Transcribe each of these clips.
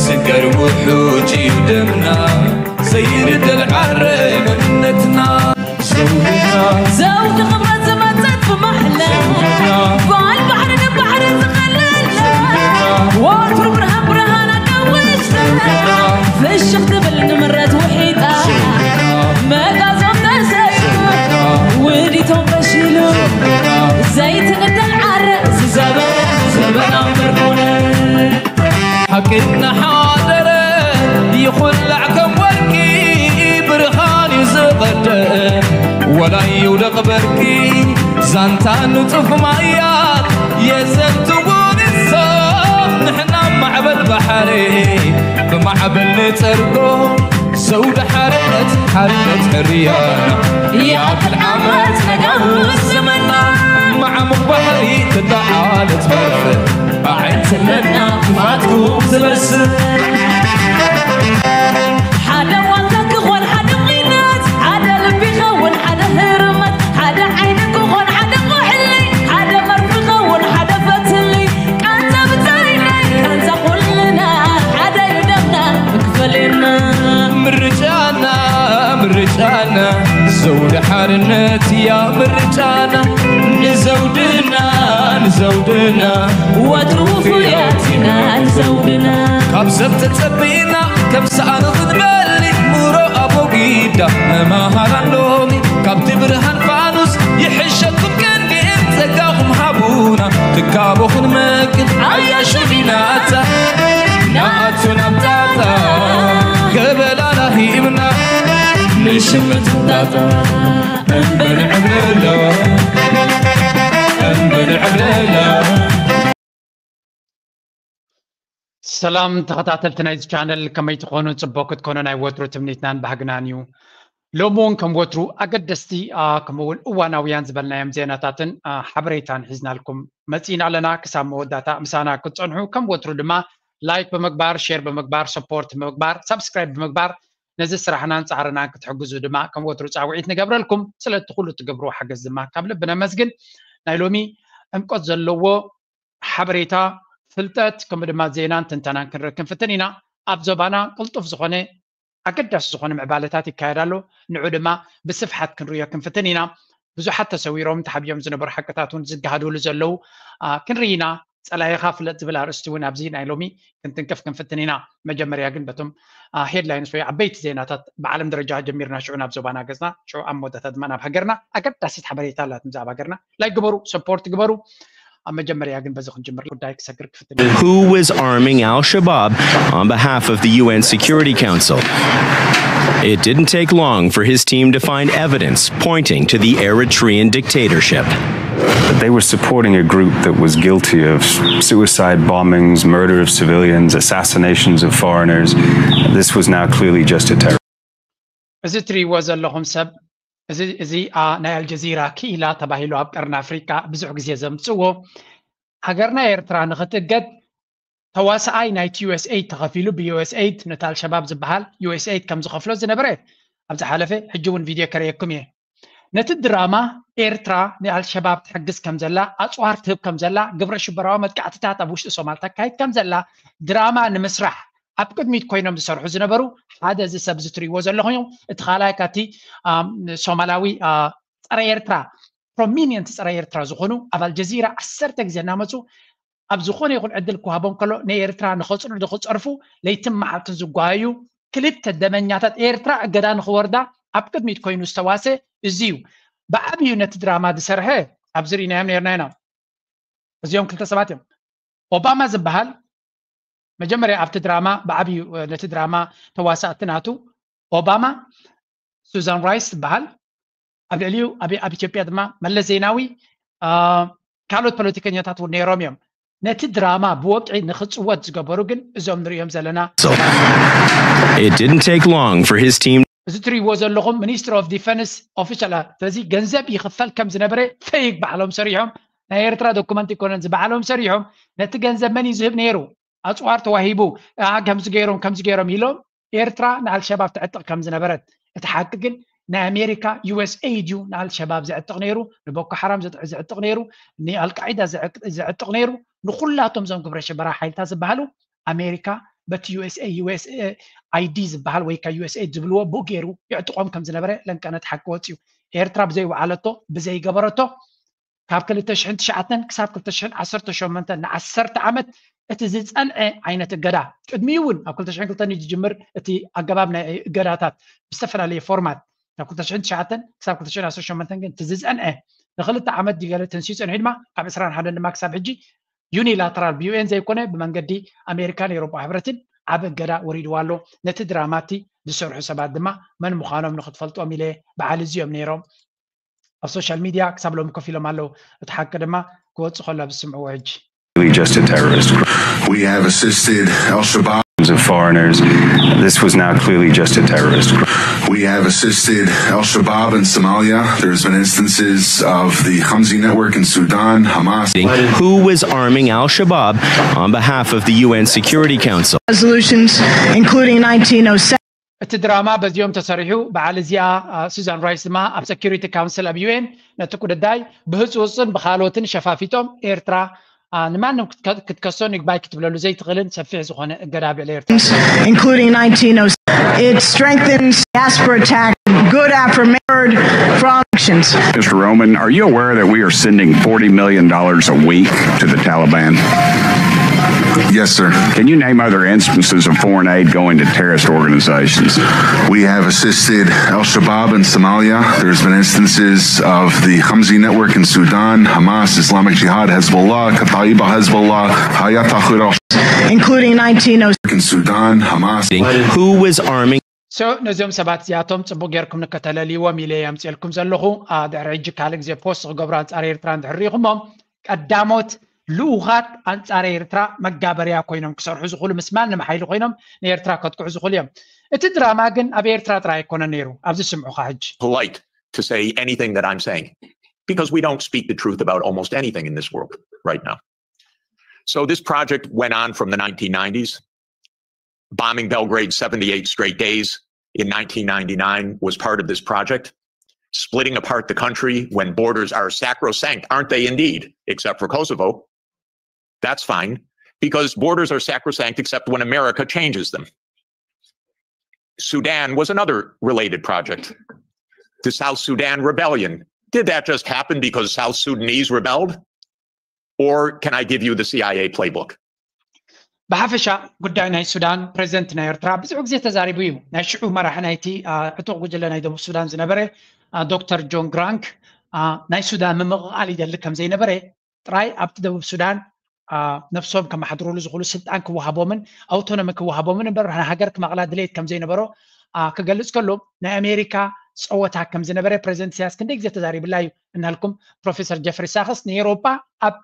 ስገር ውሑጅ እዩ ደምና ዘይርደል ዓረ መንነትና። ዘውድና ዘውድ ክብረት ዝመጸት ብማሕላ ጓል ባሕሪ ንባሕሪ ዝኸለልና ወትሩ ብርሃን ብርሃን ኣዳዊሽታ ፍሽኽ ትብል ንምረት ውሒጣ መጋዞም ተሰዩ ውዲቶም ፈሺሉ ዘይትንደል ዓረ ዝዘበ ዘበና ምርኩነ። ሓቂ እናሓደረ ይኹላዕ ከም ወርቂ ብርሃን እዩ ዝቐድእ ወላ ይውደቕ በርቂ ዛንታ ንጡፍ ማያት የዘንትዎ ንሶም ንሕና ማዕበል ባሕሪ ብማዕበል ንጸርጎ ዘውዲ ሓርነት ሓርነት ሕርያና ይኣክል ዓመት ነጋውስ ዘመና ማዕሙቕ ባሕሪ ትለዓለት በርፍ ኣዕንትነትና ክፋትኩም ዝበስል ሓደ ዋልታ ክኾን ሓደ ቑናት ሓደ ልቢ ኸውን ሓደ ህርመት ሓደ ዓይኒ ክኾን ሓደ ቁሕሊ ሓደ መርፊ ኸውን ሓደ ፈትሊ ቃንዛ ብታይናይ ቃንዛ ኩልና ሓደ እዩ ደምና ምክፈልና ምርጫና ምርጫና ዘውዲ ሓርነት እያ ምርጫና ንዘውድና ንዘውድና ወትሩ ውፉያት ኢና ንዘውድና ካብ ሰብ ተጸቢና ከም ሰኣን ክንበሊ ሙሮ ኣቦጊዳ መማሃራን ሎሚ ካብቲ ብርሃን ፋኑስ ይሕሸኩም ቀንዲኤን ጸጋኹም ሃቡና ትካቦ ክንመግብ ኣያሹ ዲናታ ንኣቱ ናብ ጣጣ ገበላና ሂብና ንሽምት ጣጣ እምበል ዕብለሎ እምበል ዕብለሎ። ሰላም ተኸታተልቲ ናይዚ ቻነል ከመይ ትኾኑ? ጽቡቕ ክትኮኑ ናይ ወትሩ ትምኒትናን ባህግናን እዩ። ሎሚ እውን ከም ወትሩ ኣገደስቲ ከምኡ እውን እዋናውያን ዝበልናዮም ዜናታትን ሓበሬታን ሒዝናልኩም መጺእና ኣለና። ክሳብ መወዳእታ ምሳና ክትጸንሑ ከም ወትሩ ድማ ላይክ ብምግባር፣ ሼር ብምግባር፣ ሰፖርት ብምግባር፣ ሳብስክራይብ ብምግባር ነዚ ስራሕናን ጻዕርናን ክትሕግዙ ድማ ከም ወትሩ ጻውዒት ንገብረልኩም። ስለቲ ኩሉ ትገብርዎ ሓገዝ ድማ ካብ ልቢ ነመስግን። ናይ ሎሚ ዕምቆት ዘለዎ ሓበሬታ፣ ፍልጠት ከምኡ ድማ ዜናን ትንተናን ክንርኢ ክንፍትን ኢና። ኣብ ዞባና ቅልጡፍ ዝኾነ ኣገዳሲ ዝኾነ ምዕባለታት ይካየድ ኣሎ። ንዑ ድማ ብስፍሓት ክንርእዮ ክንፍትን ኢና። ብዙሓት ተሰዊሮም ተሓቢኦም ዝነበሩ ሓቅታት እውን ዝገሃድሉ ዘለዉ ክንርኢ ኢና። ጸላኢኻ ፍለጥ ዝብል ኣርእስቲ እውን ኣብዚ ናይ ሎሚ ክንትንክፍ ክንፍትን ኢና። መጀመርያ ግን በቶም ሄድላይንስ ወይ ዓበይቲ ዜናታት ብዓለም ደረጃ ጀሚርና ሽዑ ናብ ዞባና ገጽና ሽዑ ኣብ መወዳእታ ድማ ናብ ሃገርና ኣገዳሲት ሓበሬታ ኣላትን ብዛዕባ ሃገርና። ላይክ ግበሩ፣ ሰፖርት ግበሩ። ኣብ መጀመርያ ግን በዚ ክንጅምር ጉዳይ ክሰግር ክፍትን። Who was arming Al Shabaab on behalf of the U N Security Council? It didn't take long for his team to find evidence pointing to the Eritrean dictatorship. They were supporting a group that was guilty of suicide bombings, murder of civilians, assassinations of foreigners. This was now clearly just a terror. እዚ ትሪእዎ ዘለኹም ሰብ እዚ እዚ ናይ ኣልጀዚራ ክኢላ ተባሂሉ ኣብ ቀርኒ ኣፍሪቃ ብዙሕ ግዜ ዘምፅዎ ሃገርና ኤርትራ ንክትእገድ ተዋሳኣይ ናይቲ ዩኤስኤይድ ተኸፊሉ ብዩኤስኤይድ ነቲ ኣልሸባብ ዝበሃል ዩኤስኤይድ ከም ዝኸፍሎ ዝነበረ ኣብ ዝሓለፈ ሕጂ እውን ቪድዮ ከርእየኩም እየ ነቲ ድራማ ኤርትራ ንኣልሸባብ ትሕግዝ ከም ዘላ ኣፅዋር ትህብ ከም ዘላ ግብረ ሽበራዊ መጥቃዕትታት ኣብ ውሽጢ ሶማል ተካይድ ከም ዘላ ድራማ ንምስራሕ ኣብ ቅድሚት ኮይኖም ዝሰርሑ ዝነበሩ ሓደ እዚ ሰብ እዚ ትሪእዎ ዘለኹም እቲ ካልኣይ ካቲ ሶማላዊ ፀረ ኤርትራ ፕሮሚኒየንት ፀረ ኤርትራ ዝኾኑ ኣብ ኣልጀዚራ ዓሰርተ ግዜ እናመፁ ኣብ ዝኾነ ይኹን ዕድል ክወሃቦም ከሎ ንኤርትራ ንኸፅርዱ ክፀርፉ ለይትን መዓልትን ዝጓየዩ ክልተ ደመኛታት ኤርትራ እገዳ ንኽወርዳ ኣብ ቅድሚት ኮይኑ ዝተዋሰ እዚ እዩ። ብዓብዩ ነቲ ድራማ ዝሰርሐ ኣብዚ ርኢናዮም ነርና ኢና። እዚኦም ክልተ ሰባት እዮም። ኦባማ ዝበሃል መጀመርያ ኣብቲ ድራማ ብዓብዩ ነቲ ድራማ ተዋሳእቲ ናቱ ኦባማ፣ ሱዛን ራይስ ትበሃል። ኣብ ልዕሊኡ ኣብ ኢትዮጵያ ድማ መለስ ዜናዊ ካልኦት ፖለቲከኛታት እውን ነይሮም እዮም። ነቲ ድራማ ብወግዒ ንኽፅወት ዝገበሩ ግን እዞም ንሪኦም ዘለና It didn't take long for his team እዚ ትሪእዎ ዘለኹም ሚኒስትሪ ኦፍ ዲፈንስ ኦፊሻል በዚ ገንዘብ ይኽፈል ከም ዝነበረ ፌክ ባዕሎም ሰሪሖም ናይ ኤርትራ ዶኩመንት ይኮነን ዝባዕሎም ሰሪሖም ነቲ ገንዘብ መን እዩ ዝህብ ነይሩ ኣፅዋር ተዋሂቡ ከምዚ ገይሮም ከምዚ ገይሮም ኢሎም ኤርትራ ንኣልሸባብ ትዕጥቕ ከም ዝነበረት እቲ ሓቂ ግን ናይ ኣሜሪካ ዩኤስኤይድ እዩ ንኣልሸባብ ዘዕጥቕ ነይሩ ንቦኮ ሓራም ዘዕጥቕ ነይሩ ንኣልቃዒዳ ዘዕጥቕ ነይሩ ንኩላቶም ዞም ግብረ ሽበራ ሓይልታት ዝበሃሉ ኣሜሪካ በቲ USA USAID ዝበሃል ወይ ከዓ USAID ዝብልዎ ብኡ ገይሩ ይዕጥቖም ከም ዝነበረ ለንቀነት ሓቂ ወፂኡ። ኤርትራ ብዘይወዓለቶ ብዘይገበረቶ ካብ ክልተ ሽሕን ትሽዓተን ክሳብ ክልተ ሽሕን ዓሰርተ ሸሞንተ ንዓሰርተ ዓመት እቲ ዝፀንዐ ዓይነት እገዳ፣ ቅድሚኡ እውን ኣብ ክልተ ሽሕን ክልተን እዩ ዝጅምር እቲ ኣገባብ ናይ እገዳታት ብዝተፈላለየ ፎርማት፣ ካብ ክልተ ሽሕን ትሽዓተን ክሳብ ክልተ ሽሕን ዓሰርተ ሸሞንተ ግን እቲ ዝፀንዐ ንክልተ ዓመት ድዩ ገለ ተንሲኡ ፀኒሑ ድማ ካብ ዕስራን ሓደን ድማ ክሳብ ሕጂ ዩኒላተራል ብዩኤን ዘይኮነ ብመንገዲ ኣሜሪካን ኤውሮጳ ሕብረትን ዓቢ እገዳ ወሪድዋ ኣሎ። ነቲ ድራማ እቲ ዝሰርሑ ሰባት ድማ መን ምዃኖም ንክትፈልጦም ኢለ በዓል እዚ እዮም ነይሮም ኣብ ሶሻል ሚድያ ክሳብ ሎሚ ኮፍ ኢሎም ኣለዉ። እቲ ሓቂ ድማ ክወጽእ ከሎ ኣብ ዝስምዕዎ ሕጂ። Clearly just a terrorist group. We have assisted Al Shabaab. Of foreigners. This was now clearly just a terrorist group. We have assisted Al Shabaab in Somalia. There's been instances of the Khamzi network in Sudan, Hamas. Who was arming Al Shabaab on behalf of the U N Security Council? Resolutions, including nineteen oh seven. እቲ ድራማ በዚኦም ተሰሪሑ። በዓል እዚኣ ሱዛን ራይስ ድማ ኣብ ሰኪሪቲ ካውንስል ኣብ ዩኤን ነቲ ጉዳይ ብህፁፅን ብካልኦትን ሸፋፊጦም ኤርትራ ንማንም ክትከሶን ይግባይ ክትብለሉ ዘይትኽእልን ሰፊሕ ዝኾነ እገዳ ኣብ ልዕሊ ኤርትራ። Including nineteen oh seven. It strengthens diaspora attack, good affirmation from actions. Mister Roman, are you aware that we are sending forty million dollars a week to the Taliban? Yes, sir. Can you name other instances of foreign aid going to terrorist organizations? We have assisted Al Shabaab in Somalia. There's been instances of the Khamzi network in Sudan, Hamas, Islamic Jihad, Hezbollah, Kataiba Hezbollah, Hayat Tahrir al Including nineteen oh in Sudan, Hamas. Who was arming So ነዚኦም ሰባት እዚኣቶም ፅቡቅ ጌርኩም ንከተለልይዎም ኢለ የምፅኤልኩም ዘለኹ። ድሕሪ ሕጂ ካልእ ግዜ ፖስት ክገብሩ ኣንፃር ኤርትራ እንድሕር ሪኢኹሞም ቀዳሞት ልኡኻት ኣንጻር ኤርትራ መጋበርያ ኮይኖም ክሰርሑ ዝኽእሉ ምስ ማንም ሓይሊ ኮይኖም ንኤርትራ ከጥቅዑ ዝኽእሉ እዮም። እቲ ድራማ ግን ኣብ ኤርትራ ጥራይ ኣይኮነን ነይሩ። ኣብዚ ስምዑኻ ሕጂ። Polite to say anything that I'm saying because we don't speak the truth about almost anything in this world right now. So this project went on from the nineteen nineties. Bombing Belgrade seventy-eight straight days in nineteen ninety-nine was part of this project. Splitting apart the country when borders are sacrosanct, aren't they indeed? Except for Kosovo. That's fine, because borders are sacrosanct except when America changes them. Sudan was another related project. The South Sudan rebellion. Did that just happen because South Sudanese rebelled? Or can I give you the C I A playbook? ብሓፈሻ ጉዳይ ናይ ሱዳን ፕሬዚደንት ናይ ኤርትራ ብዙሕ ግዜ ተዛሪቡ እዩ። ናይ ሽዑ መራሒ ናይቲ ዕጡቕ ጉጅለ ናይ ደቡብ ሱዳን ዝነበረ ዶክተር ጆን ግራንክ ናይ ሱዳን ምምቕቓል ይደሊ ከም ዘይነበረ ጥራይ ኣብቲ ደቡብ ሱዳን ነብሶም ከመሓድሩሉ ዝኽእሉ ስልጣን ክወሃቦምን ኣውቶኖሚ ክወሃቦምን እምበር ሃገር ክመቕላ ድሌት ከም ዘይነበሮ ክገልፅ ከሎ ናይ ኣሜሪካ ፀወታ ከም ዝነበረ ፕሬዚደንት ኢሳያስ ክንደይ ግዜ ተዛሪብላ እዩ እናልኩም ፕሮፌሰር ጀፍሪ ሳክስ ንኤሮፓ ኣብ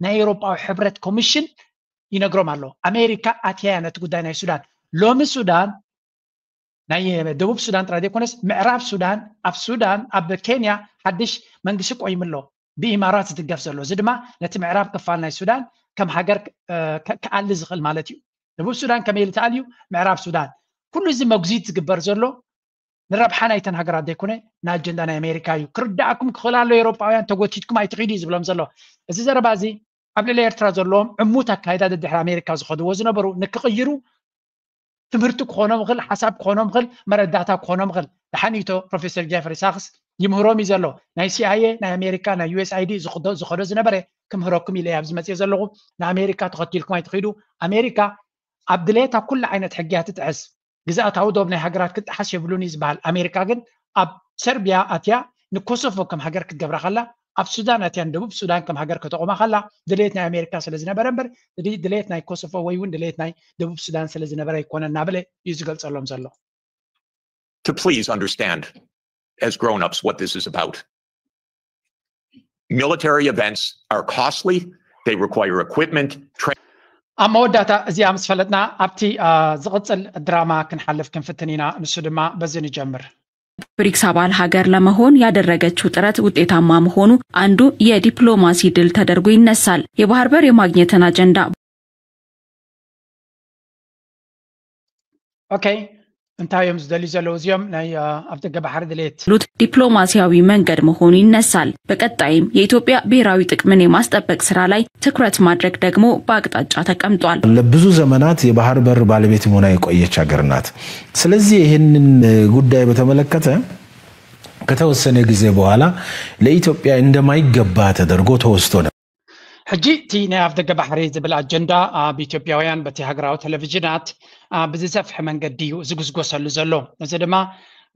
ናይ ኤሮፓዊ ሕብረት ኮሚሽን ይነግሮም ኣሎ። ኣሜሪካ ኣትያያ ነቲ ጉዳይ ናይ ሱዳን ሎሚ ሱዳን ናይ ደቡብ ሱዳን ጥራይ ዘይኮነስ ምዕራብ ሱዳን ኣብ ሱዳን ኣብ ኬንያ ሓድሽ መንግስቲ ቆይሙ ኣሎ ብኢማራት ዝድገፍ ዘሎ። እዚ ድማ ነቲ ምዕራብ ክፋል ናይ ሱዳን ከም ሃገር ክኣሊ ዝኽእል ማለት እዩ። ደቡብ ሱዳን ከመይ ኢሉ ተኣልዩ ምዕራብ ሱዳን ኩሉ እዚ መጉዚት ዝግበር ዘሎ ንረብሓ ናይተን ሃገራት ዘይኮነ ንኣጀንዳ ናይ ኣሜሪካ እዩ። ክርዳእኩም ክኽእል ኣሎ ኤሮጳውያን ተጎቲትኩም ኣይትኺዱ እዩ ዝብሎም ዘሎ። እዚ ዘረባ እዚ ኣብ ልዕሊ ኤርትራ ዘለዎም ዕሙት ኣካይዳ ደድሕሪ ኣሜሪካ ዝኸድዎ ዝነበሩ ንክቕይሩ ትምህርቲ ክኾኖም ይኽእል፣ ሓሳብ ክኾኖም ይኽእል፣ መረዳእታ ክኾኖም ይኽእል። ደሓን ኢቶ ፕሮፌሰር ጀፍሪ ሳክስ ይምህሮም እዩ ዘሎ። ናይ ሲኣይኤ ናይ ኣሜሪካ ናይ ዩኤስኣይዲ ዝኸዶ ዝነበረ ክምህረኩም ኢለ ኣብዚ መፅእ ዘለኹ። ንኣሜሪካ ተኸቲልኩም ኣይትኺዱ። ኣሜሪካ ኣብ ድሌታ ኩሉ ዓይነት ሕጊ እያ ትጥሕስ። ግዝኣታዊ ዶብ ናይ ሃገራት ክጠሓስ የብሉን እዩ ዝበሃል። ኣሜሪካ ግን ኣብ ሰርቢያ ኣትያ ንኮሶቮ ከም ሃገር ክትገብራ ከላ ኣብ ሱዳን ኣትያ ንደቡብ ሱዳን ከም ሃገር ከተቆማ ከላ ድሌት ናይ ኣሜሪካ ስለ ዝነበረ እምበር ድሌት ናይ ኮሶቮ ወይ እውን ድሌት ናይ ደቡብ ሱዳን ስለ ዝነበረ ኣይኮነ እናበለ እዩ ዝገልፀሎም ዘሎ። To please understand as grown-ups what this is about. Military events are costly, they require equipment, training. ኣብ መወዳእታ እዚኣ ምስ ፈለጥና ኣብቲ ዝቕፅል ድራማ ክንሓልፍ ክንፍትን ኢና። ንሱ ድማ በዚ ንጀምር። ብሪክስ አባል ሀገር ለመሆን ያደረገችው ጥረት ውጤታማ መሆኑ አንዱ የዲፕሎማሲ ድል ተደርጎ ይነሳል። የባህር በር የማግኘትን አጀንዳ Okay. እንታይ እዮም ዝደልዩ ዘለዉ እዚኦም ናይ ኣብ ደገ ባሕሪ ድሌት ሉት ዲፕሎማሲያዊ መንገድ መሆኑ ይነሳል። በቀጣይም የኢትዮጵያ ብሔራዊ ጥቅምን የማስጠበቅ ስራ ላይ ትኩረት ማድረግ ደግሞ በአቅጣጫ ተቀምጧል። ለብዙ ዘመናት የባህር በር ባለቤት ሆና የቆየች ሀገር ናት። ስለዚህ ይህንን ጉዳይ በተመለከተ ከተወሰነ ጊዜ በኋላ ለኢትዮጵያ እንደማይገባ ተደርጎ ተወስቶ ነበር። ሕጂ እቲ ናይ ኣፍ ደገ ባሕሪ ዝብል ኣጀንዳ ኣብ ኢትዮጵያውያን በቲ ሃገራዊ ቴሌቪዥናት ብዝሰፍሐ መንገዲ እዩ ዝጉስጎሰሉ ዘሎ። እዚ ድማ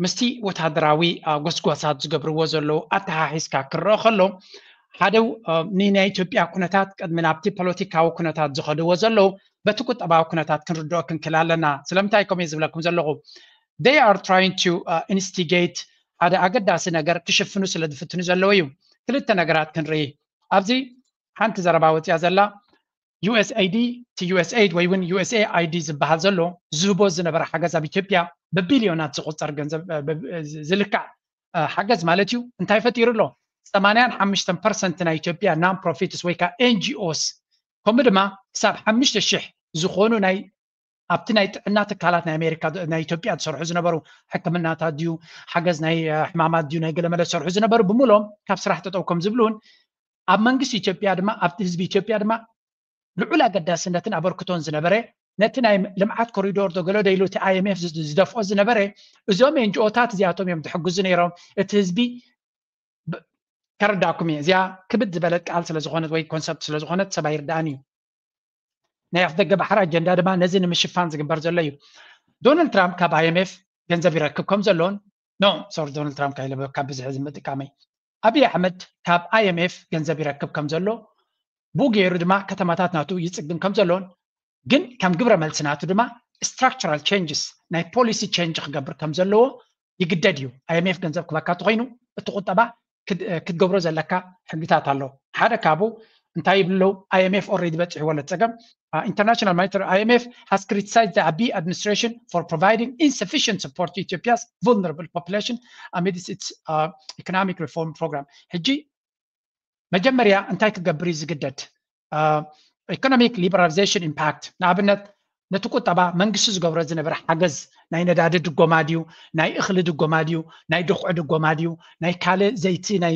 ምስቲ ወታደራዊ ጎስጓሳት ዝገብርዎ ዘለዉ ኣተሓሒዝካ ክረኦ ከሎ ሓደ ንናይ ኢትዮጵያ ኩነታት ቅድሚ ናብቲ ፖለቲካዊ ኩነታት ዝኸድዎ ዘለዉ በቲ ቁጠባዊ ኩነታት ክንርድኦ ክንክል ኣለና። ስለምንታይ ከምኡ ዝብለኩም ዘለኹ they are trying to instigate ሓደ ኣገዳሲ ነገር ክሽፍኑ ስለ ዝፍትኑ ዘለዉ እዩ። ክልተ ነገራት ክንርኢ። ኣብዚ ሓንቲ ዘረባ ወፅያ ዘላ USAID እቲ USAID ወይ እውን USAID ዝበሃል ዘሎ ዝህቦ ዝነበረ ሓገዝ ኣብ ኢትዮጵያ ብቢልዮናት ዝቁፀር ገንዘብ ዝልካዕ ሓገዝ ማለት እዩ። እንታይ ፈጢሩ ኣሎ? ሰማንያን ሓሙሽተን ፐርሰንት ናይ ኢትዮጵያ non profits ወይ ከዓ NGOs ከምኡ ድማ ክሳብ ሓሙሽተ ሽሕ ዝኾኑ ናይ ኣብቲ ናይ ጥዕና ትካላት ናይ ኣሜሪካ ናይ ኢትዮጵያ ዝሰርሑ ዝነበሩ ሕክምናታት ድዩ ሓገዝ ናይ ሕማማት ድዩ ናይ ገለመለ ዝሰርሑ ዝነበሩ ብምሎም ካብ ስራሕ ጠጠው ከም ዝብሉን ኣብ መንግስቲ ኢትዮጵያ ድማ ኣብቲ ህዝቢ ኢትዮጵያ ድማ ልዑል ኣገዳስነትን ኣበርክቶን ዝነበረ ነቲ ናይ ልምዓት ኮሪዶር ዶ ገለ ዶ ኢሉ እቲ IMF ዝደፍኦ ዝነበረ እዞም NGO ታት እዚኣቶም እዮም ዝሕግዙ ነይሮም። እቲ ህዝቢ ከረዳእኩም እየ። እዚኣ ክብድ ዝበለት ቃል ስለዝኾነት ወይ ኮንሰፕት ስለዝኾነት ሰብ ኣይርዳእን እዩ። ናይ ኣፍ ደገ ባሕሪ ኣጀንዳ ድማ ነዚ ንምሽፋን ዝግበር ዘሎ እዩ። ዶናልድ ትራምፕ ካብ IMF ገንዘብ ይረክብ ከም ዘሎን no sorry ዶናልድ ትራምፕ ካይለ ካብ ብዝሒ ምጥቃመይ ኣብይ ኣሕመድ ካብ IMF ገንዘብ ይረክብ ከም ዘሎ ብኡ ገይሩ ድማ ከተማታት ናቱ ይፅግን ከም ዘሎን ግን ከም ግብረ መልሲ ናቱ ድማ structural changes ናይ policy change ክገብር ከም ዘለዎ ይግደድ እዩ። IMF ገንዘብ ክበካ ተኮይኑ እቲ ቁጠባ ክትገብሮ ዘለካ ሕግታት ኣሎ። ሓደ ካብኡ እንታይ ይብሉ ኣለዉ? IMF already በፂሕዎ ለፀገም International Monetary IMF has criticized the Abiy administration for providing insufficient support to Ethiopia's vulnerable population amidst its economic reform program። ሕጂ መጀመርያ እንታይ ክገብር እዩ ዝግደድ? Economic liberalization impact ንኣብነት ነቲ ቁጠባ መንግስቲ ዝገብሮ ዝነበረ ሓገዝ ናይ ነዳዲ ድጎማ ድዩ ናይ እኽሊ ድጎማ ድዩ ናይ ድኹዒ ድጎማ ድዩ ናይ ካልእ ዘይቲ ናይ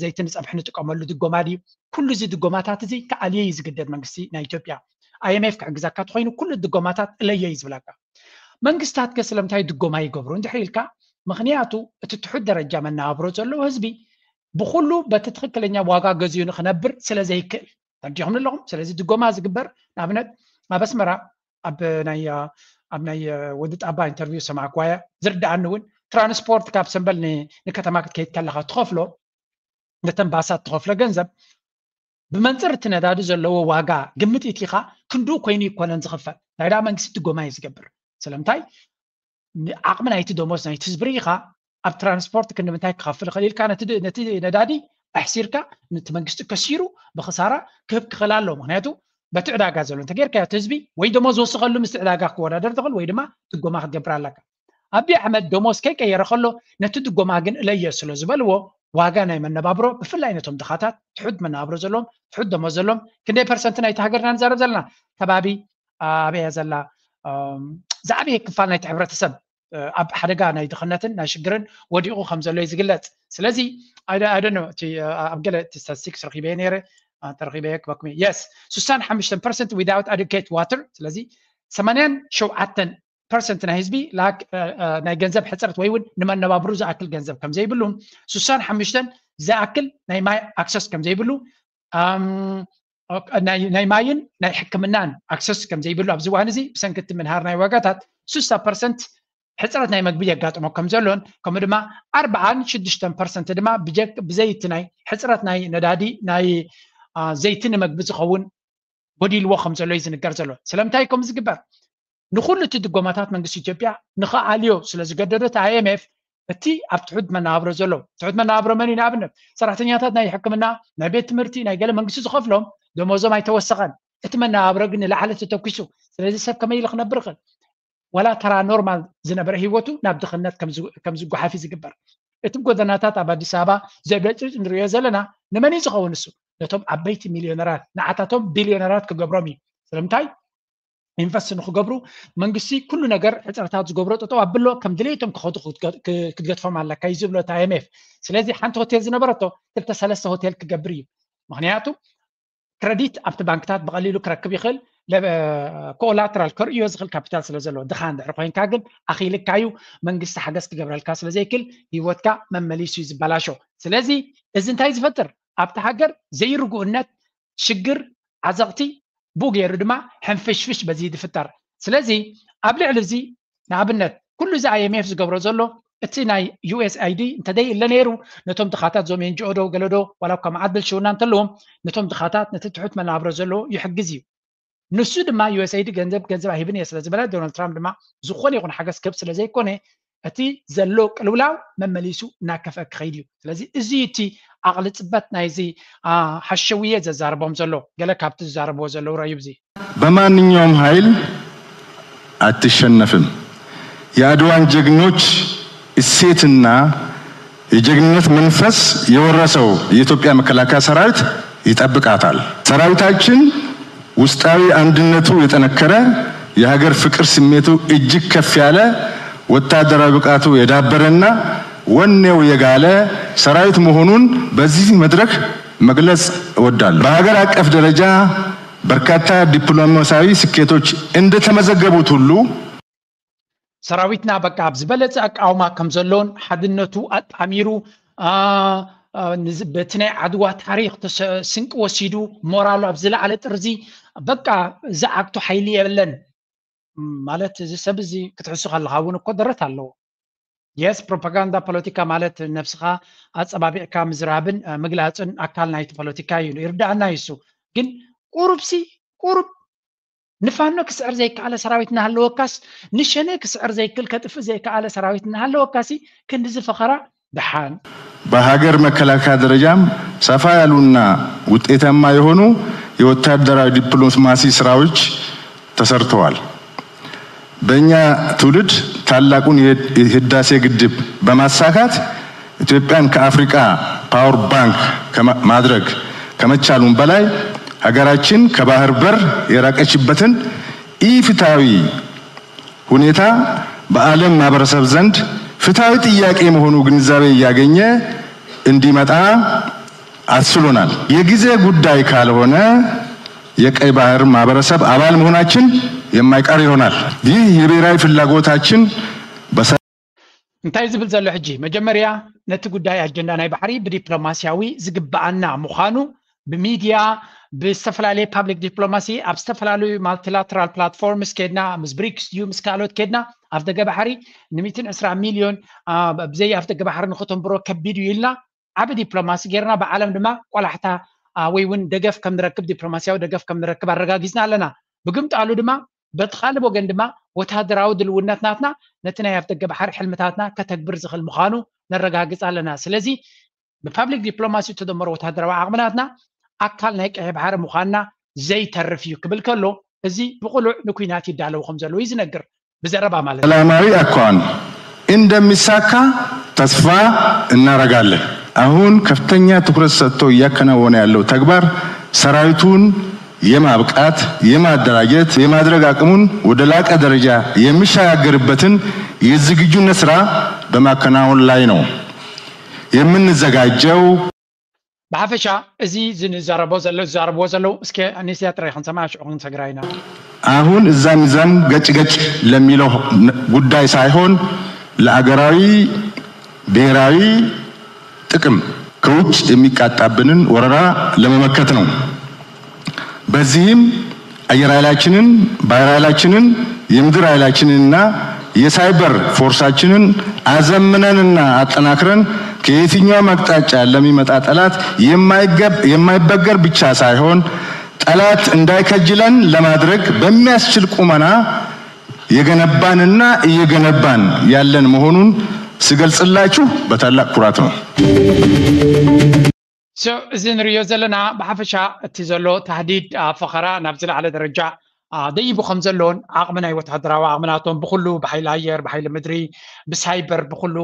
ዘይቲ ንፀብሒ ንጥቀመሉ ድጎማ ድዩ ኩሉ እዚ ድጎማታት እዚ ክኣልዮ እዩ ዝግደድ መንግስቲ ናይ ኢትዮጵያ። IMF ክሕግዘካ ተኮይኑ ኩሉ ድጎማታት እለዮ እዩ ዝብለካ። መንግስታት ከ ስለምንታይ ድጎማ ይገብሩ እንድሕር ኢልካ ምክንያቱ እቲ ትሑት ደረጃ መነባብሮ ዘለዎ ህዝቢ ብኩሉ በቲ ትክክለኛ ዋጋ ገዚኡ ንክነብር ስለ ዘይክእል ተረዲኹም ኣለኹም። ስለዚ ድጎማ ዝግበር ንኣብነት ኣብ ኣስመራ ኣብ ናይ ኣብ ናይ ወዲ ጣባ ኢንተርቪው ሰማዕኳያ ዝርድኣኒ እውን ትራንስፖርት ካብ ሰንበል ንከተማ ክትከይድ ከለካ ትኸፍሎ ነተን ባሳት ትኸፍሎ ገንዘብ ብመንፅር እቲ ነዳዲ ዘለዎ ዋጋ ግምት ኢቲኻ ክንድኡ ኮይኑ ይኮነን ዝኽፈል ናይ ዳ መንግስቲ ድጎማ እዩ ዝገብር። ስለምንታይ ዓቕሚ ናይቲ ደሞዝ ናይቲ ህዝቢ ርኢኻ ኣብ ትራንስፖርት ክንዲ ምንታይ ክኸፍል ይኽእል ኢልካ ነቲ ነዳዲ ኣሕሲርካ ነቲ መንግስቲ ከሲሩ ብክሳራ ክህብ ክኽእል ኣሎ። ምክንያቱ በቲ ዕዳጋ ዘሎ እንተጌርካዮ እቲ ህዝቢ ወይ ደሞዝ ወስኸሉ ምስቲ ዕዳጋ ክወዳደር ትኽእል ወይ ድማ ድጎማ ክትገብር ኣለካ። ኣቢ ኣሕመድ ደሞዝ ከይቀየረ ከሎ ነቲ ድጎማ ግን እለዮ ስለ ዝበልዎ ዋጋ ናይ መነባብሮ ብፍላይ ነቶም ድኻታት ትሑት መነባብሮ ዘለዎም ትሑት ደሞዝ ዘለዎም ክንደይ ፐርሰንት ናይቲ ሃገርና ንዛረብ ዘለና ከባቢ ኣበያ ዘላ ዝዓበየ ክፋል ናይቲ ሕብረተሰብ ኣብ ሓደጋ ናይ ድኽነትን ናይ ሽግርን ወዲቑ ከም ዘሎ እዩ ዝግለጽ። ስለዚ ኣይደኖ እቲ ኣብ ገለ እቲ ስታቲስቲክስ ረኺበየ ነይረ ተረኺበየ ክበኩም yes ስሳን ሓሙሽተን ፐርሰንት without adequate water ስለዚ ሰማንያን ሸውዓተን ፐርሰንት ናይ ህዝቢ ናይ ገንዘብ ሕፅረት ወይ እውን ንመነባብሩ ዝኣክል ገንዘብ ከም ዘይብሉ ስሳን ሓሙሽተን ዝኣክል ናይ ማይ ኣክሰስ ከም ዘይብሉ ናይ ማይን ናይ ሕክምናን ኣክሰስ ከም ዘይብሉ ኣብዚ እዋን እዚ ብሰንኪ እቲ ምንሃር ናይ ዋጋታት ስሳ ፐርሰንት ሕፅረት ናይ መግቢ የጋጥሞ ከም ዘሎን ከምኡ ድማ ኣርብዓን ሽዱሽተን ፐርሰንት ድማ ብዘይቲ ናይ ሕፅረት ናይ ነዳዲ ናይ ዘይቲ ንመግቢ ዝኸውን ጎዲልዎ ከም ዘሎ እዩ ዝንገር ዘሎ። ስለምንታይ ከም ዝግበር ንኩሉ እቲ ድጎማታት መንግስቲ ኢትዮጵያ ንክኣልዮ ስለ ዝገደዶ እቲ IMF እቲ ኣብ ትሑት መነባብሮ ዘሎ ትሑት መነባብሮ መን እዩ ንኣብነት ሰራሕተኛታት ናይ ሕክምና ናይ ቤት ትምህርቲ ናይ ገለ መንግስቲ ዝኸፍሎም ደሞዞም ኣይተወሰኸን። እቲ መነባብሮ ግን ንላዕሊ ተተኪሱ ስለዚ ሰብ ከመይ ኢሉ ክነብር ይኽእል? ዋላ ተራ ኖርማል ዝነበረ ህይወቱ ናብ ድኽነት ከም ዝጓሓፍ እዩ ዝግበር። እቲ ጎደናታት ኣብ ኣዲስ ኣበባ ዘብለጭልጭ ንሪኦ ዘለና ንመን እዩ ዝኸውን? እሱ ነቶም ዓበይቲ ሚልዮነራት ንዓታቶም ቢልዮነራት ክገብሮም እዩ። ስለምንታይ? ኢንቨስት ንክገብሩ መንግስቲ ኩሉ ነገር ሕፅረታት ዝገብሮ ጠጠው ኣብሎ፣ ከም ድሌቶም ክኸዱ ክትገ- ክ- ክትገድፎም ኣለካ እዩ ዝብሎ እቲ ኣይኤምኤፍ። ስለዚህ ሓንቲ ሆቴል ዝነበረቶ ክልተ ሰለስተ ሆቴል ክገብር እዩ። ምክንያቱ ክረዲት ኣብቲ ባንክታት ብቐሊሉ ክረክብ ይኽእል። ኮላትራል ከርእዮ ዝኽእል ካፒታል ስለ ዘለዎ። ድኻ እንድሕር ኮይንካ ግን ኣኺልካ እዩ፣ መንግስቲ ሓገዝ ክገብረልካ ስለ ዘይክእል ህይወትካ መመሊሱ እዩ ዝበላሾ። ስለዚ እዚ እንታይ ዝፈጥር? ኣብቲ ሃገር ዘይርጉእነት፣ ሽግር፣ ዓዘቕቲ፣ ብኡ ገይሩ ድማ ሕንፍሽፍሽ በዚ ዝፍጠር። ስለዚ ኣብ ልዕሊ እዚ ንኣብነት ኩሉ እዚ ኣይኤምኤፍ ዝገብሮ ዘሎ እቲ ናይ ዩኤስኣይዲ እንተደይእለ ነይሩ ነቶም ድኻታት ዞም ኤንጂኦ ዶ ገለ ዶ ዋላ እኳ መዓት ብልሽውና እንተለዎም ነቶም ድኻታት ነቲ ትሑት መናብሮ ዘለዎ ይሕግዝ እዩ። ንሱ ድማ ዩኤስኣይዲ ገንዘብ ገንዘብ ኣይህብን እየ ስለ ዝበለ ዶናልድ ትራምፕ ድማ ዝኾነ ይኹን ሓገዝ ክህብ ስለ ዘይኮነ እቲ ዘሎ ቅልውላው መመሊሱ እናከፍአ ክኸይድ እዩ። ስለዚ እዚ እቲ ዓቕሊ ፅበት ናይዚ ሓሸውየ ዘዛርቦም ዘሎ ገለ ካብቲ ዝዛረብዎ ዘለዉ ረዩ እዚ በማንኛውም ኃይል አትሸነፍም። የአድዋን ጀግኖች እሴትና የጀግንነት መንፈስ የወረሰው የኢትዮጵያ መከላከያ ሰራዊት ይጠብቃታል። ሰራዊታችን ውስጣዊ አንድነቱ የጠነከረ፣ የሀገር ፍቅር ስሜቱ እጅግ ከፍ ያለ፣ ወታደራዊ ብቃቱ የዳበረና ወኔው የጋለ ሰራዊት መሆኑን በዚህ መድረክ መግለጽ እወዳለሁ። በሀገር አቀፍ ደረጃ በርካታ ዲፕሎማሲያዊ ስኬቶች እንደተመዘገቡት ሁሉ ሰራዊትና በቃ ኣብ ዝበለጸ ኣቃውማ ከም ዘሎን ሓድነቱ ኣጣሚሩ በቲ ናይ ዓድዋ ታሪክ ስንቂ ወሲዱ ሞራሉ ኣብ ዝለዓለ ጥርዚ በቃ ዝዓግቶ ሓይሊ የለን ማለት እዚ ሰብ እዚ ክትሕሱ ከለካ እውን እኮ ደረት ኣለዎ። የስ ፕሮፓጋንዳ ፖለቲካ ማለት ነብስኻ ኣጸባቢዕካ ምዝራብን ምግላፅን ኣካል ናይቲ ፖለቲካ እዩ ይርዳእና ይሱ ግን ቁሩብሲ ቁሩብ ንፋኖ ክስዕር ዘይከኣለ ሰራዊት እናሃለወካስ ንሸኔ ክስዕር ዘይክል ከጥፍእ ዘይከኣለ ሰራዊት እናሃለወካሲ ክንድዚ ፈኸራ ደሓን በሀገር መከላከያ ደረጃም ሰፋ ያሉና ውጤታማ የሆኑ የወታደራዊ ዲፕሎማሲ ስራዎች ተሰርተዋል። በእኛ ትውልድ ታላቁን የህዳሴ ግድብ በማሳካት ኢትዮጵያን ከአፍሪካ power bank ማድረግ ከመቻሉም በላይ ሀገራችን ከባህር በር የራቀችበትን ኢፍትሐዊ ሁኔታ በዓለም ማህበረሰብ ዘንድ ፍትሐዊ ጥያቄ መሆኑ ግንዛቤ እያገኘ እንዲመጣ አስችሎናል። የጊዜ ጉዳይ ካልሆነ የቀይ ባህር ማህበረሰብ አባል መሆናችን የማይቀር ይሆናል። ይህ የብሔራዊ ፍላጎታችን እንታይ ዝብል ዘሎ ሕጂ መጀመርያ ነቲ ጉዳይ ኣጀንዳ ናይ ባሕሪ ብዲፕሎማሲያዊ ዝግበኣና ምዃኑ ብሚድያ ብዝተፈላለየ ፓብሊክ ዲፕሎማሲ ኣብ ዝተፈላለዩ ማልቲላተራል ፕላትፎርምስ ከድና ምስ ብሪክስ ድዩ ምስ ካልኦት ከድና ኣፍ ደገ ባሕሪ ን ሚእትን ዕስራ ሚልዮን ብዘይ ኣፍ ደገ ባሕሪ ንክተንብሮ ከቢድ እዩ ኢልና ዓቢ ዲፕሎማሲ ጌርና ብዓለም ድማ ቆላሕታ ወይ እውን ደገፍ ከም ንረክብ ዲፕሎማሲያዊ ደገፍ ከም ንረክብ ኣረጋጊፅና ኣለና። ብግምጣሉ ድማ በቲ ካልእ ወገን ድማ ወታደራዊ ድልውነት ናትና ነቲ ናይ ኣፍ ደገ ባሕሪ ሕልምታትና ከተግብር ዝኽእል ምዃኑ ነረጋግፅ ኣለና። ስለዚ ብፓብሊክ ዲፕሎማሲ እተደመረ ወታደራዊ ዓቕሚ ናትና ኣካል ናይ ቀይሕ ባሕሪ ምዃንና ዘይተርፍ እዩ ክብል ከሎ እዚ ብቕሉዕ ንኲናት ይዳለው ከም ዘለዉ እዩ ዝነግር። ብዘረባ ማለት ሰላማዊ አኳን እንደሚሳካ ተስፋ እናረጋለን። አሁን ከፍተኛ ትኩረት ሰጥቶ እያከናወነ ያለው ተግባር ሰራዊቱን የማብቃት፣ የማደራጀት፣ የማድረግ አቅሙን ወደ ላቀ ደረጃ የሚሸጋገርበትን የዝግጁነት ስራ በማከናወን ላይ ነው የምንዘጋጀው። ብሓፈሻ እዚ ዝንዛረቦ ዘሎ ዝዛረብዎ ዘለዉ እስከ ኣነስያ ጥራይ ክንሰማ ሽዑ ክንሰግራ ኢና። አሁን እዛም እዛም ገጭ ገጭ ለሚለው ጉዳይ ሳይሆን ለአገራዊ ብሔራዊ ጥቅም ከውጭ የሚቃጣብንን ወረራ ለመመከት ነው። በዚህም አየር ኃይላችንን ባህር ኃይላችንን የምድር ኃይላችንንና የሳይበር ፎርሳችንን አዘምነንና አጠናክረን ከየትኛውም አቅጣጫ ለሚመጣ ጠላት የማይበገር ብቻ ሳይሆን ጠላት እንዳይከጅለን ለማድረግ በሚያስችል ቁመና የገነባንና እየገነባን ያለን መሆኑን ስገልጽላችሁ በታላቅ ኩራት ነው። እዚ ንርእዮ ዘለና ብሓፈሻ እቲ ዘሎ ታህዲድ ፈኸራ ናብ ዝለዓለ ደረጃ ደይቡ ከም ዘለውን ዓቕሚ ናይ ወታደራዊ ዓቕምናቶም ብኩሉ ብሓይሊ ኣየር ብሓይሊ ምድሪ ብሳይበር ብኩሉ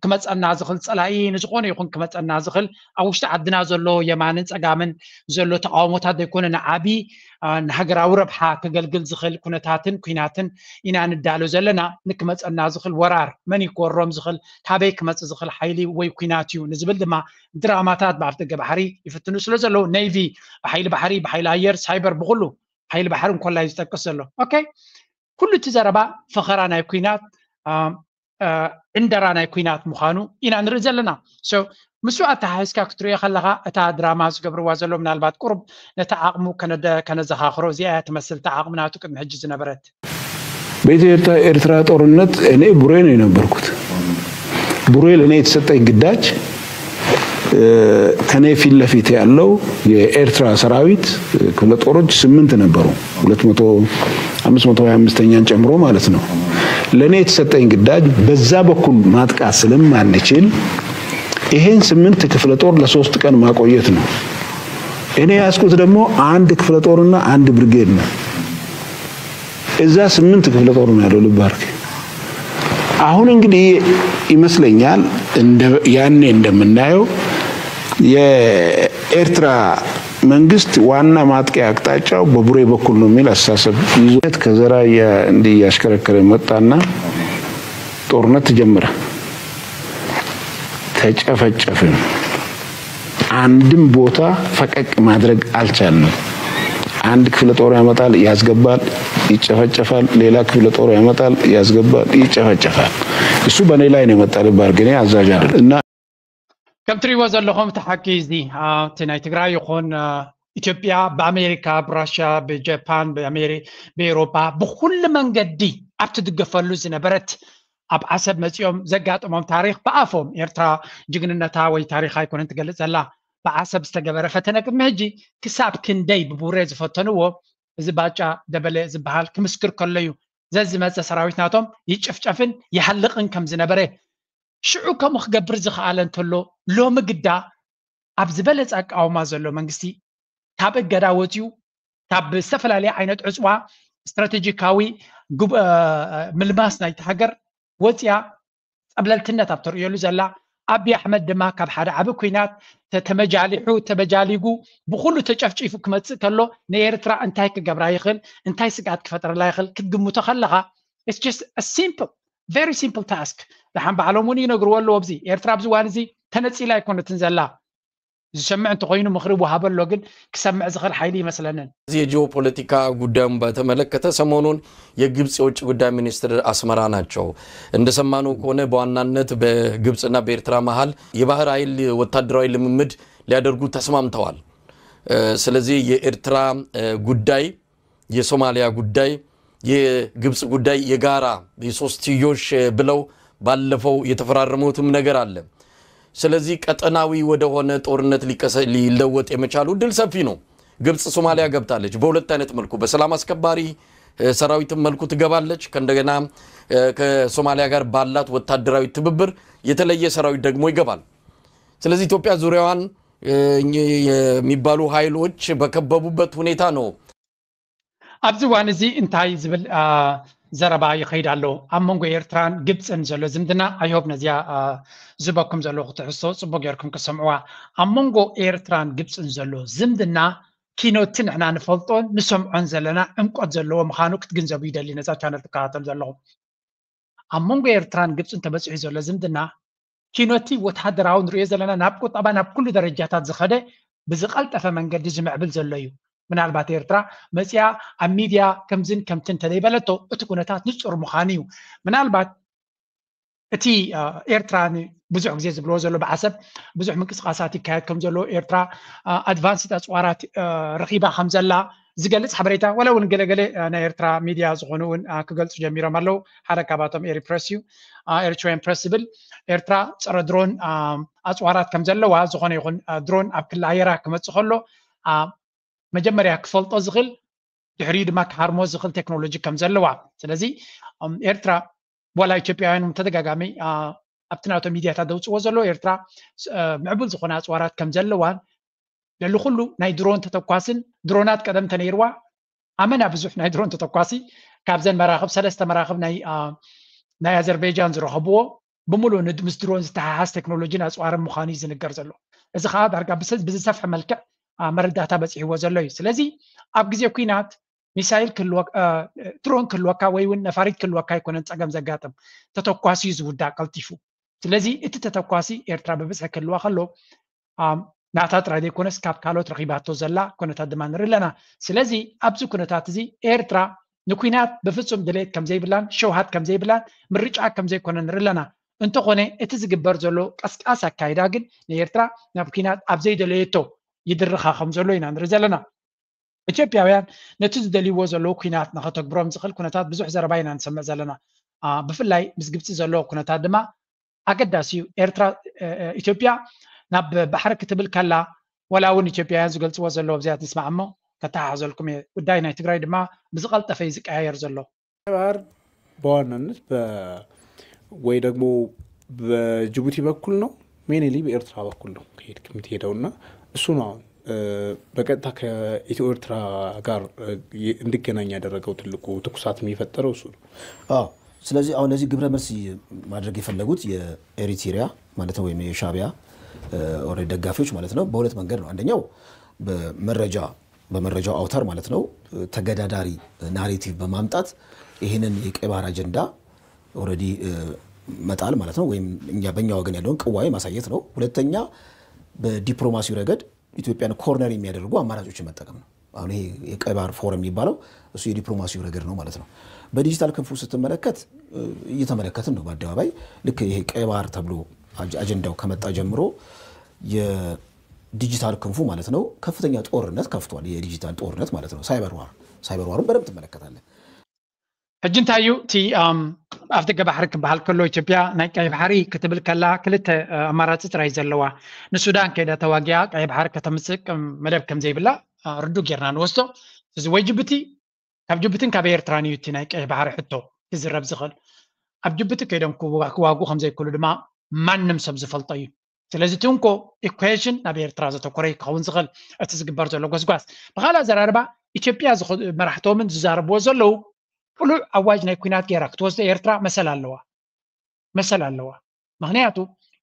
ክመፀና ዝኽእል ፀላኢ ንዝኾነ ይኹን ክመፀና ዝኽእል ኣብ ውሽጢ ዓድና ዘሎ የማንን ፀጋምን ዘሎ ተቃውሞታት ዘይኮነ ንዓቢ ንሃገራዊ ረብሓ ከገልግል ዝኽእል ኩነታትን ኩናትን ኢና ንዳሎ ዘለና። ንክመፀና ዝኽእል ወራር መን ይክወሮም ዝኽእል ካበይ ክመፅእ ዝኽእል ሓይሊ ወይ ኩናት እዩ ንዝብል ድማ ድራማታት ብኣፍደገ ባሕሪ ይፍትኑ ስለ ዘለዉ ኔቪ ብሓይሊ ባሕሪ ብሓይሊ ኣየር ሳይበር ብኩሉ ሓይሊ ባሕሪ እንኮላይ ዝጠቅስ ዘሎ ኦኬ ኩሉ እቲ ዘረባ ፈኸራ ናይ ኩናት ዕንደራ ናይ ኩናት ምዃኑ ኢና ንርኢ ዘለና። ምስኡ ኣተሓሒዝካ ክትሪኦ ከለኻ እታ ድራማ ዝገብርዋ ዘሎ ምናልባት ቁሩብ ነቲ ዓቕሙ ከነዘኻኽሮ እዚኣ እያ ትመስል እታ ዓቕሚ ናቱ ቅድሚ ሕጂ ዝነበረት። በኢትዮ ኤርትራ ጦርነት እኔ ቡሬ ነው የነበርኩት። ቡሬ ለእኔ የተሰጠኝ ግዳጅ ከኔ ፊት ለፊት ያለው የኤርትራ ሰራዊት ክፍለ ጦሮች ስምንት ነበሩ። ሁለት መቶ አምስት መቶ ሃያ አምስተኛን ጨምሮ ማለት ነው። ለእኔ የተሰጠኝ ግዳጅ በዛ በኩል ማጥቃት ስለማንችል ይሄን ስምንት ክፍለ ጦር ለሶስት ቀን ማቆየት ነው። እኔ ያስኩት ደግሞ አንድ ክፍለ ጦርና አንድ ብርጌድ ነው። እዛ ስምንት ክፍለ ጦር ነው ያለው። ልብ አድርግ። አሁን እንግዲህ ይመስለኛል ያኔ እንደምናየው የኤርትራ መንግስት ዋና ማጥቂያ አቅጣጫው በቡሬ በኩል ነው የሚል አስተሳሰብ ይዞ ከዘራ እንዲህ እያሽከረከረ መጣና ጦርነት ተጀመረ። ተጨፈጨፍን። አንድም ቦታ ፈቀቅ ማድረግ አልቻልንም። አንድ ክፍለ ጦር ያመጣል፣ ያስገባል፣ ይጨፈጨፋል። ሌላ ክፍለ ጦር ያመጣል፣ ያስገባል፣ ይጨፈጨፋል። እሱ በእኔ ላይ ነው የመጣ። ልብ አድርግ፣ እኔ አዛዥ አይደል እና ከም ትሪእዎ ዘለኹም እቲ ሓቂ እዚ እቲ ናይ ትግራይ ይኹን ኢትዮጵያ ብኣሜሪካ ብራሽያ ብጃፓን ብኤውሮፓ ብኩሉ መንገዲ ኣብ ትድገፈሉ ዝነበረት ኣብ ዓሰብ መፂኦም ዘጋጠሞም ታሪክ ብኣፎም ኤርትራ ጅግንነታ ወይ ታሪካ ኣይኮነን ትገልፅ ዘላ ብዓሰብ ዝተገበረ ፈተነ ቅድሚ ሕጂ ክሳብ ክንደይ ብቡሬ ዝፈተንዎ እዚ ባጫ ደበለ ዝበሃል ክምስክር ከሎ እዩ ዘዝመፀ ሰራዊት ናቶም ይጭፍጨፍን ይሃልቕን ከም ዝነበረ ሽዑ ከምኡ ክገብር ዝኸኣለ እንተሎ ሎሚ ግዳ ኣብ ዝበለፀ ኣቃውማ ዘሎ መንግስቲ ካብ እገዳ ወፂኡ ካብ ዝተፈላለየ ዓይነት ዕፅዋ ስትራቴጂካዊ ምልማስ ናይቲ ሃገር ወፂኣ ፀብለልትነት ኣብ ተርእየሉ ዘላ ኣቢ ኣሕመድ ድማ ካብ ሓደ ዓቢ ኩናት ተመጃሊሑ ተበጃሊጉ ብኩሉ ተጨፍጪፉ ክመፅእ ከሎ ንኤርትራ እንታይ ክገብራ ይኽእል እንታይ ስግኣት ክፈጥረላ ይኽእል ክትግምቶ ከለኻ simple very simple task ደሓን ባዕሎም እውን ይነግርዎ ኣለዎ ኣብዚ ኤርትራ ኣብዚ ዋን እዚ ተነፂላ ኣይኮነትን ዘላ ዝሰምዕ እንተኮይኑ ምኽሪ ወሃበ ኣሎ ግን ክሰምዕ ዝኽእል ሓይሊ ይመስለንን። እዚ የጂኦ ፖለቲካ ጉዳዩን በተመለከተ ሰሞኑን የግብጽ የውጭ ጉዳይ ሚኒስትር አስመራ ናቸው። እንደሰማነው ከሆነ በዋናነት በግብጽና በኤርትራ መሃል የባህር ኃይል ወታደራዊ ልምምድ ሊያደርጉ ተስማምተዋል። ስለዚህ የኤርትራ ጉዳይ የሶማሊያ ጉዳይ የግብጽ ጉዳይ የጋራ የሶስትዮሽ ብለው ባለፈው የተፈራረሙትም ነገር አለ። ስለዚህ ቀጠናዊ ወደሆነ ጦርነት ሊለወጥ የመቻሉ እድል ሰፊ ነው። ግብጽ ሶማሊያ ገብታለች። በሁለት አይነት መልኩ በሰላም አስከባሪ ሰራዊትም መልኩ ትገባለች። ከእንደገና ከሶማሊያ ጋር ባላት ወታደራዊ ትብብር የተለየ ሰራዊት ደግሞ ይገባል። ስለዚህ ኢትዮጵያ ዙሪያዋን የሚባሉ ኃይሎች በከበቡበት ሁኔታ ነው ኣብዚ እዋን እዚ እንታይ ዝብል ዘረባ ይኸይድ ኣሎ? ኣብ መንጎ ኤርትራን ግብፅን ዘሎ ዝምድና I hope ነዚኣ ዝበኩም ዘለኹ ትሕዝቶ ፅቡቅ ጌርኩም ክሰምዕዋ። ኣብ መንጎ ኤርትራን ግብፅን ዘሎ ዝምድና ኪኖቲ ንሕና ንፈልጦን ንሰምዖን ዘለና ዕምቆት ዘለዎ ምዃኑ ክትግንዘቡ ይደሊ ነዛ ቻነል ትከታተሉ ዘለኹም። ኣብ መንጎ ኤርትራን ግብፅን ተበፂሑ ዘሎ ዝምድና ኪኖቲ ወታደራዊ ንሪኦ ዘለና ናብ ቁጠባ ናብ ኩሉ ደረጃታት ዝኸደ ብዝቐልጠፈ መንገዲ ዝምዕብል ዘሎ እዩ። ምናልባት ኤርትራ መፂኣ ኣብ ሚድያ ከምዝን ከምትን እንተዘይበለቶ እቲ ኩነታት ንፁር ምዃኑ እዩ። ምናልባት እቲ ኤርትራ ብዙሕ ግዜ ዝብልዎ ዘሎ ብዓሰብ ብዙሕ ምንቅስቃሳት ይካየድ ከም ዘሎ ኤርትራ ኣድቫንስድ ኣፅዋራት ረኺባ ከም ዘላ ዝገልፅ ሓበሬታ ዋላ እውን ገለገለ ናይ ኤርትራ ሚድያ ዝኾኑ እውን ክገልፁ ጀሚሮም ኣለዉ። ሓደ ካብኣቶም ኤሪ ፕረስ እዩ። ኤሪትሪያን ፕረስ ዝብል ኤርትራ ፀረ ድሮን ኣፅዋራት ከም ዘለዋ ዝኾነ ይኹን ድሮን ኣብ ክሊ ኣየራ ክመፅእ ከሎ መጀመርያ ክፈልጦ ዝኽእል ድሕሪኡ ድማ ክሃርሞ ዝኽእል ቴክኖሎጂ ከም ዘለዋ ስለዚ ኤርትራ ዋላ ኢትዮጵያውያን እውን ተደጋጋሚ ኣብቲ ናቶም ሚድያታት ዘውፅዎ ዘለዉ ኤርትራ ምዕቡል ዝኾነ ኣፅዋራት ከም ዘለዋን ልዕሊ ኩሉ ናይ ድሮን ተተኳስን ድሮናት ቀደም ተነይርዋ ኣመና ብዙሕ ናይ ድሮን ተተኳሲ ካብዘን መራኽብ ሰለስተ መራኽብ ናይ ኣዘርባይጃን ዝረኸብዎ ብምሉእ ምስ ድሮን ዝተሓሓዝ ቴክኖሎጂን ኣፅዋርን ምዃኑ እዩ ዝንገር ዘሎ። እዚ ከዓ ዳርጋ ብዝሰፍሐ መልክዕ መረዳእታ በፂሕዎ ዘሎ እዩ። ስለዚ ኣብ ግዜ ኩናት ሚሳይል ድሮን ክህልወካ ወይ እውን ነፋሪት ክህልወካ ኣይኮነን ፀገም ዘጋጥም፣ ተተኳሲ እዩ ዝውዳእ ቀልጢፉ። ስለዚ እቲ ተተኳሲ ኤርትራ ብብዝሒ ክህልዋ ከሎ ናታ ጥራይ ዘይኮነስ ካብ ካልኦት ረኺባቶ ዘላ ኩነታት ድማ ንርኢ ኣለና። ስለዚ ኣብዚ ኩነታት እዚ ኤርትራ ንኩናት ብፍጹም ድሌት ከም ዘይብላን ሸውሃት ከም ዘይብላን ምርጫ ከም ዘይኮነ ንርኢ ኣለና። እንተኾነ እቲ ዝግበር ዘሎ ቀስቃስ ኣካይዳ ግን ንኤርትራ ናብ ኩናት ኣብ ዘይደለየቶ ይድርኻ ከም ዘሎ ኢና ንርኢ ዘለና። ኢትዮጵያውያን ነቲ ዝደልይዎ ዘለዉ ኩናት ንኸተግብሮም ዝኽእል ኩነታት ብዙሕ ዘረባ ኢና ንሰምዕ ዘለና። ብፍላይ ምስ ግብፂ ዘሎ ኩነታት ድማ ኣገዳሲ እዩ። ኤርትራ ኢትዮጵያ ናብ ባሕሪ ክትብል ከላ ዋላ እውን ኢትዮጵያውያን ዝገልፅዎ ዘለዉ ኣብዚኣ ንስማዕ እሞ ከተሓሕዘልኩም እየ። ጉዳይ ናይ ትግራይ ድማ ብዝቐልጠፈ እዩ ዝቀያየር ዘሎ። ባህር በዋናነት ወይ ደግሞ በጅቡቲ በኩል ነው፣ ሜንሊ በኤርትራ በኩል ነው ከሄድክ የምትሄደው እና እሱ ነው አሁን በቀጥታ ከኢትዮ ኤርትራ ጋር እንዲገናኝ ያደረገው ትልቁ ትኩሳት የፈጠረው እሱ ነው። አዎ። ስለዚህ አሁን ለዚህ ግብረ መልስ ማድረግ የፈለጉት የኤሪትሪያ ማለት ነው ወይም የሻቢያ ኦልሬዲ ደጋፊዎች ማለት ነው። በሁለት መንገድ ነው። አንደኛው በመረጃ በመረጃው አውታር ማለት ነው ተገዳዳሪ ናሬቲቭ በማምጣት ይህንን የቀይ ባህር አጀንዳ ኦልሬዲ መጣል ማለት ነው ወይም እኛ በእኛ ወገን ያለውን ቅዋሜ ማሳየት ነው። ሁለተኛ በዲፕሎማሲው ረገድ ኢትዮጵያን ኮርነር የሚያደርጉ አማራጮችን መጠቀም ነው። አሁን ይሄ የቀይ ባህር ፎረም የሚባለው እሱ የዲፕሎማሲው ረገድ ነው ማለት ነው። በዲጂታል ክንፉ ስትመለከት እየተመለከትን ነው በአደባባይ ልክ ይሄ ቀይ ባህር ተብሎ አጀንዳው ከመጣ ጀምሮ የዲጂታል ክንፉ ማለት ነው ከፍተኛ ጦርነት ከፍቷል። የዲጂታል ጦርነት ማለት ነው። ሳይበር ዋር ሳይበር ዋሩን በደንብ ትመለከታለህ። ሕጂ እንታይ እዩ እቲ ኣብ ደገ ባሕሪ ክበሃል ከሎ ኢትዮጵያ ናይ ቀይ ባሕሪ ክትብል ከላ ክልተ ኣማራፂ ጥራይ ዘለዋ። ንሱዳን ከይዳ ተዋጊኣ ቀይ ባሕሪ ከተምፅእ መደብ ከም ዘይብላ ርዱእ ጌርና ንወስዶ። እዚ ወይ ጅቡቲ ካብ ጅቡትን ካብ ኤርትራን እዩ እቲ ናይ ቀይ ባሕሪ ሕቶ ክዝረብ ዝኽእል። ኣብ ጅቡቲ ከይዶም ክዋግኡ ከም ዘይክእሉ ድማ ማንም ሰብ ዝፈልጦ እዩ። ስለዚ እቲ እንኮ ኢኩዌሽን ናብ ኤርትራ ዘተኮረ ክኸውን ዝኽእል እቲ ዝግበር ዘሎ ጎስጓስ። ብኻልእ ኣዘራርባ ኢትዮጵያ መራሕቶምን ዝዛረብዎ ዘለዉ ቅሉዕ ኣዋጅ ናይ ኩናት ገይራ ክትወስዶ ኤርትራ መሰል ኣለዋ መሰል ኣለዋ። ምክንያቱ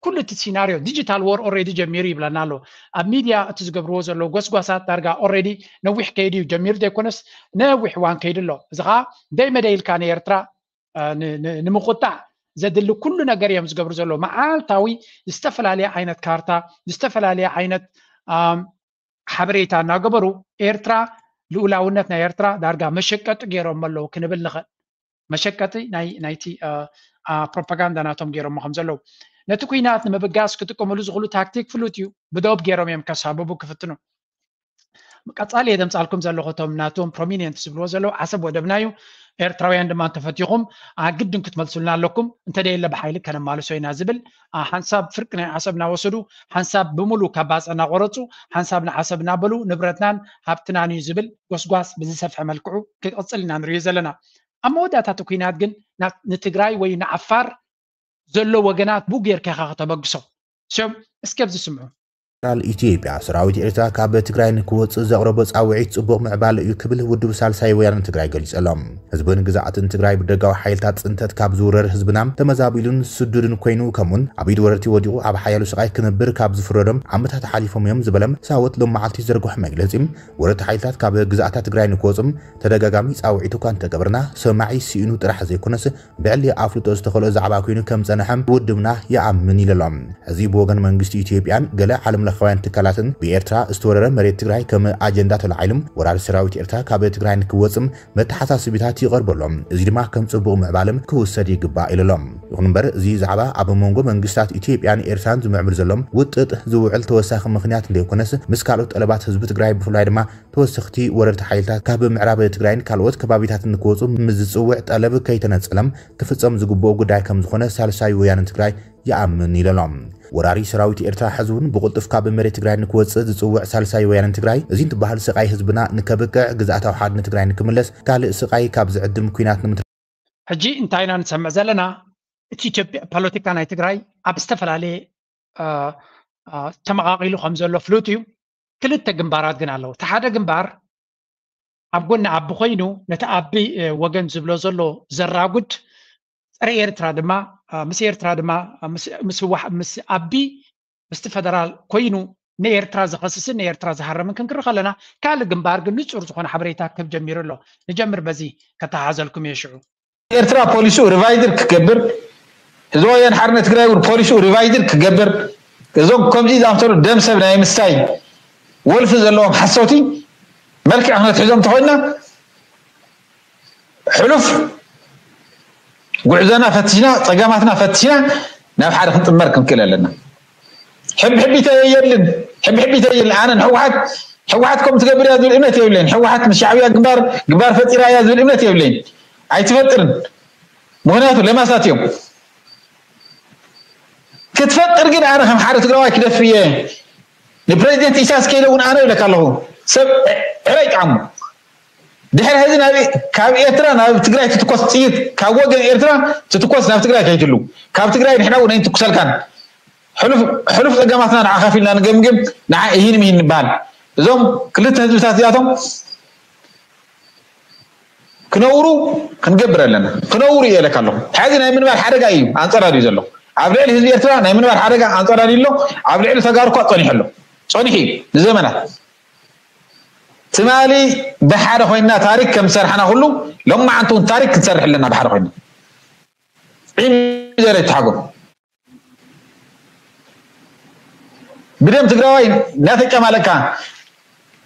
ኩሉ እቲ ሲናሪዮ ዲጂታል ወር ኦሬዲ ጀሚሩ ይብለና ኣሎ። ኣብ ሚድያ እቲ ዝገብርዎ ዘለዉ ጎስጓሳት ዳርጋ ኦሬዲ ነዊሕ ከይዱ እዩ ጀሚሩ ዘይኮነስ ነዊሕ እዋን ከይዱ ኣሎ። እዚ ከዓ ደይመደይ ኢልካ ንኤርትራ ንምቁጣዕ ዘድሊ ኩሉ ነገር እዮም ዝገብሩ ዘለዉ። መዓልታዊ ዝተፈላለየ ዓይነት ካርታ ዝተፈላለየ ዓይነት ሓበሬታ እናገበሩ ኤርትራ ልኡላውነት ናይ ኤርትራ ዳርጋ መሸቀጢ ገይሮም ኣለዉ ክንብል ንኽእል። መሸቀጢ ናይቲ ፕሮፓጋንዳ ናቶም ገይሮሞ ከም ዘለዉ ነቲ ኩናት ንምብጋስ ክጥቀምሉ ዝኽእሉ ታክቲክ ፍሉጥ እዩ። ብዶብ ገይሮም እዮም ከሳብቡ ክፍትኑ። ቀፃሊ የደምፃልኩም ዘለኹ እቶም ናቶም ፕሮሚኒየንት ዝብልዎ ዘለዉ ዓሰብ ወደብና እዩ። ኤርትራውያን ድማ እንተፈቲኹም ግድን ክትመልሱልና ኣለኩም። እንተደየለ ብሓይሊ ከነማልሶ ኢና ዝብል ሓንሳብ ፍርቂ ናይ ዓሰብ እናወሰዱ ሓንሳብ ብምሉ ካብ ባፀ እናቆረፁ ሓንሳብ ንዓሰብ እናበሉ ንብረትናን ሃብትናን እዩ ዝብል ጎስጓስ ብዝሰፍሐ መልክዑ ክቅፅል ኢና ንሪኦ ዘለና። ኣብ መወዳእታ እቲ ኩናት ግን ንትግራይ ወይ ንዓፋር ዘሎ ወገናት ብኡ ጌርካ ኢኻ ከተበግሶ። ሶም እስኪ ኣብዚ ስምዑ። ቃል ኢትዮጵያ ሰራዊት ኤርትራ ካብ ትግራይ ንክወፅእ ዘቕረቦ ፃውዒት ፅቡቕ ምዕባለ እዩ ክብል ውድብ ሳልሳይ ወያነ ትግራይ ገሊፁ ኣሎ። ህዝብን ግዛኣትን ትግራይ ብደጋዊ ሓይልታት ፅንተት ካብ ዝውረር ህዝብና ተመዛቢሉን ስዱድን ኮይኑ ከምኡን ኣብ ኢድ ወረርቲ ወዲቑ ኣብ ሓያሉ ስቓይ ክነብር ካብ ዝፍረዶም ዓመታት ሓሊፎም እዮም ዝበለም ሳወት ሎም መዓልቲ ዘርግሖ መግለፂ ወረርቲ ሓይልታት ካብ ግዛኣታት ትግራይ ንክወፅም ተደጋጋሚ ፃውዒት እኳ እንተገበርና ሰማዒ ስኢኑ ጥራሕ ዘይኮነስ ብዕሊ ኣፍልጦ ዝተኸልኦ ዛዕባ ኮይኑ ከም ዝፀንሐ ውድብና ይኣምን ኢሉ ኣሎ። እዚ ብወገን መንግስቲ ኢትዮጵያን ገለ ዓለም ለኻውያን ትካላትን ብኤርትራ ዝተወረረ መሬት ትግራይ ከም ኣጀንዳ ተላዒሉ ወራሪ ሰራዊት ኤርትራ ካብ ትግራይ ንክወፅም መተሓሳስቢታት ይቐርበሎም። እዚ ድማ ከም ፅቡቕ ምዕባለም ክውሰድ ይግባእ ኢሉ ኣሎ። ይኹን እምበር እዚ ዛዕባ ኣብ መንጎ መንግስታት ኢትዮጵያን ኤርትራን ዝምዕብል ዘሎ ውጥጥ ዝውዕል ተወሳኺ ምኽንያት እንደይኮነስ ምስ ካልኦት ጠለባት ህዝቢ ትግራይ ብፍላይ ድማ ተወሰኽቲ ወረርቲ ሓይልታት ካብ ምዕራብ ትግራይን ካልኦት ከባቢታትን ንክወፁ ምስ ዝፅውዕ ጠለብ ከይተነፀለም ክፍፀም ዝግብኦ ጉዳይ ከም ዝኾነ ሳልሳይ ወያነ ትግራይ ይኣምን ኢሉ ኣሎ። ወራሪ ሰራዊት ኤርትራ ሕዚ እውን ብቕልጡፍ ካብ መሬት ትግራይ ንክወፅእ ዝፅውዕ ሳልሳይ ወያነ ትግራይ እዚ እንትበሃል ስቓይ ህዝብና ንከብቅዕ ግዝኣታዊ ሓድነት ትግራይ ንክምለስ ካልእ ስቓይ ካብ ዝዕድም ኲናት ንምት ሕጂ እንታይ ኢና ንሰምዕ ዘለና? እቲ ኢትዮጵያ ፖለቲካ ናይ ትግራይ ኣብ ዝተፈላለየ ተመቓቒሉ ከም ዘሎ ፍሉጥ እዩ። ክልተ ግንባራት ግን ኣለዉ። እቲ ሓደ ግንባር ኣብ ጎኒ ኣቢ ኮይኑ ነቲ ኣቢ ወገን ዝብሎ ዘሎ ዘራጉድ፣ ጸረ ኤርትራ ድማ፣ ምስ ኤርትራ ድማ፣ ምስ ኣቢ ምስቲ ፈደራል ኮይኑ ንኤርትራ ዝኸስስን ንኤርትራ ዝሃረምን ክንክሪ ከለና፣ ካልእ ግንባር ግን ንጹር ዝኾነ ሓበሬታ ክህብ ጀሚሩ ኣሎ። ንጀምር በዚ፣ ከተሓዘልኩም እየ ሽዑ። ኤርትራ ፖሊሲኡ ሪቫይዝድ ክገብር፣ ህዝባዊ ወያነ ሓርነት ትግራይ እውን ፖሊሲኡ ሪቫይዝድ ክገብር፣ እዞም ከምዚ ዝኣምሰሉ ደም ሰብ ናይ ምስታይ ወልፊ ዘለዎም ሓሰውቲ መልክዕ ክነትሕዞም እንተኾይንና፣ ሕሉፍ ጉዕዞና ፈትሽና፣ ጸገማትና ፈትሽና ናብ ሓደ ክንጥመር ክንክእል ኣለና። ሕብሕቢተ የየልን፣ ሕብሕቢተ የየልን። ኣነ ንሕወሓት፣ ሕወሓት ከም ትገብር እያ ዝብል እምነት የብለይን። ሕወሓት ምስ ሻዕብያ ግንባር ግንባር ፈጢራ እያ ዝብል እምነት የብለይን። ኣይትፈጥርን። ምክንያቱ ለማሳት እዮም። ክትፈጥር ግን ኣነ ከም ሓደ ትግራዋይ ክደፍእ እየ። ንፕሬዚደንት ኢሳያስ ከይደ እውን ኣነ ይብለካ ኣለኹ። ሰብ ዕረ ይጥዓሙ። ድሕሪ ሕዚ ናብ ካብ ኤርትራ ናብ ትግራይ ትትኮስ ጥይት፣ ካብ ወገን ኤርትራ ትትኮስ ናብ ትግራይ ከይትሉ፣ ካብ ትግራይ ንሕና እውን ኣይንትኩሰልካን። ሕሉፍ ሕሉፍ ጸገማትና ንዓኻ ከፊልና ንገምግም። ንዓ ይህን ምሂን ንበሃል። እዞም ክልተ ህዝብታት እዚኣቶም ክነውሩ ክንገብር ኣለና። ክነውሩ እየ ኢለካ ኣለኹ። ሕዚ ናይ ምንባር ሓደጋ እዩ ኣንጸላልዩ ዘሎ። ኣብ ልዕሊ ህዝቢ ኤርትራ ናይ ምንባር ሓደጋ ኣንጸላልዩ ኣሎ። ኣብ ልዕሊ ተጋሩ እኳ ጸኒሑ ኣሎ። ጸኒሑ እዩ ንዘመናት። ትማሊ ብሓደ ኮይንና ታሪክ ከም ዝሰርሓና ኩሉ፣ ሎማዓንቲ እውን ታሪክ ክንሰርሕ ኣለና ብሓደ ኮይንና። ዒም ዘረ ይተሓጎም። ብደም ትግራዋይ እናተጨማለቅካ፣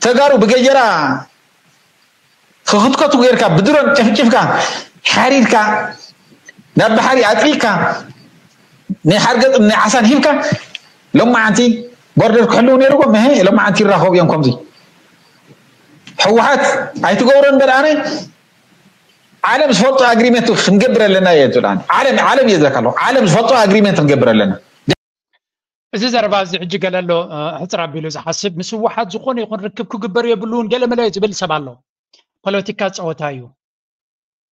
ተጋሩ ብገጀራ ክኽትከቱ ጌርካ፣ ብድሮን ጨፍጭፍካ፣ ሓሪድካ፣ ናብ ባሕሪ ኣጥሊቅካ፣ ናይ ሓርገጽን ናይ ዓሳን ሂብካ፣ ሎማዓንቲ ቦርደር ክሕልው ነይርዎም። እሄ፣ ሎማዓንቲ ይራኸቡ እዮም ከምዚ። ህወሓት ኣይትገብሮ እምበር ኣነ ዓለም ዝፈልጦ ኣግሪመንት ክንገብር ኣለና እየ ዝብል ኣነ። ዓለም፣ ዓለም እየ ዝብለካ ኣለኹ። ዓለም ዝፈልጦ ኣግሪመንት ክንገብር ኣለና። እዚ ዘረባ እዚ ሕጂ ገለ ኣሎ፣ እ፣ ሕጽር ኣቢሉ ዝሓስብ፣ ምስ ህወሓት ዝኾነ ይኹን ርክብ ክግበር የብሉን፣ ገለ መለ ዝብል ሰብ ኣሎ። ፖለቲካ ጸወታ እዩ።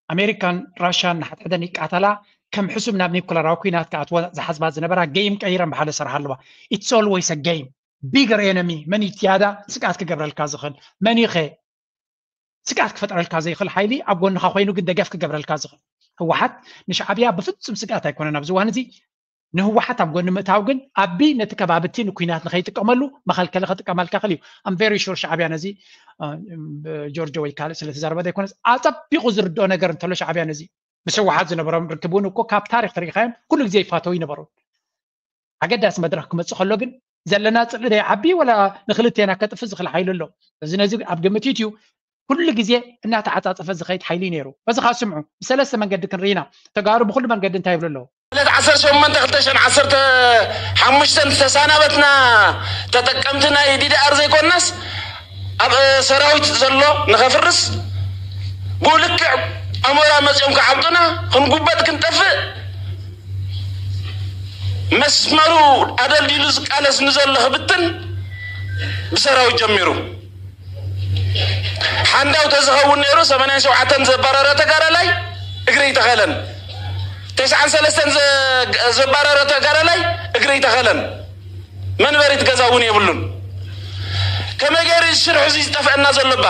ኣሜሪካን ራሽያን ንሓድሕደን ይቃተላ፣ ከም ሕሱም ናብ ኒኩለራዊ ኲናት ክኣትወ ዝሓስባ ዝነበራ ጌም ቀይረን ብሓደ ሰርሓ ኣለዋ። It's always a game. Bigger enemy፣ መን እዩ ዝያዳ ስግኣት ክገብረልካ ዝኽእል? መን እዩ ኸ ስግኣት ክፈጥረልካ ዘይኽእል ሓይሊ ኣብ ጎንኻ ኮይኑ ግን ደገፍ ክገብረልካ ዝኽእል? ህወሓት ንሻዕብያ ብፍጹም ስግኣት ኣይኮነን ኣብዚ እዋን እዚ። ንህወሓት ኣብ ጎኒ ምእታው ግን ኣቢ ነቲ ከባቢ እቲ ንኲናት ንኸይጥቀመሉ መኸልከሊ ክጥቀመልካ ይኽእል እዩ። I'm very sure ሻዕብያ ነዚ፣ እ፣ ጆርጆ ወይ ካልእ ስለ ተዛረበ ዘይኮነስ ኣጸቢቑ ዝርድኦ ነገር እንተሎ ሻዕብያ ነዚ ምስ ህወሓት ዝነበሮም ርክብ እውን እኮ ካብ ታሪኽ ተሪኻዮም ኩሉ ግዜ ይፋተው ይነበሩ። ኣገዳሲ መድረኽ ክመጽእ ከሎ ግን ዘለና ጽልኢ ዶ ይዓቢ ወላ ንክልቴና ከጥፍእ ዝኽእል ሓይሊ ኣሎ? እዚ ነዚ ኣብ ግምት ይእትዩ። ኩሉ ግዜ እናተዓጻጸፈ ዝኸይድ ሓይሊ እዩ ነይሩ። በዚ ከዓ ስምዑ፣ ብሰለስተ መንገዲ ክንርኢ ኢና። ተጋሩ ብኩሉ መንገዲ እንታይ ይብሉ ኣለዉ? ዕለት ዓሰርተ ሸሞንተ ክልተ ሽሕን ዓሰርተ ሓሙሽተን ዝተሰናበትና ተጠቀምቲ ናይ ዲዲኣር ዘይኮንናስ፣ ኣብ ሰራዊት ዘሎ ንኸፍርስ፣ ብኡ ልክዕ ኣሞራ መጺኦም ክዓብጡና፣ ክንጉበጥ ክንጠፍእ፣ መስመሩ ኣደልዲሉ ዝቃለስ ንዘሎ ክብትን ብሰራዊት ጀሚሩ። ሓንዳው ተዝኸውን ነይሩ፣ ሰማንያን ሸውዓተን ዘባረረ ተጋዳላይ እግሪ ይተኸለን፣ ተስዓን ሰለስተን ዘ-፣ ዘባረረ ተጋዳላይ እግሪ ይተኸለን፣ መንበሪት ገዛ እውን የብሉን። ከመይ ገይሩ እዚ ስርሑ እዚ ዝጠፍአና ዘሎ እባ?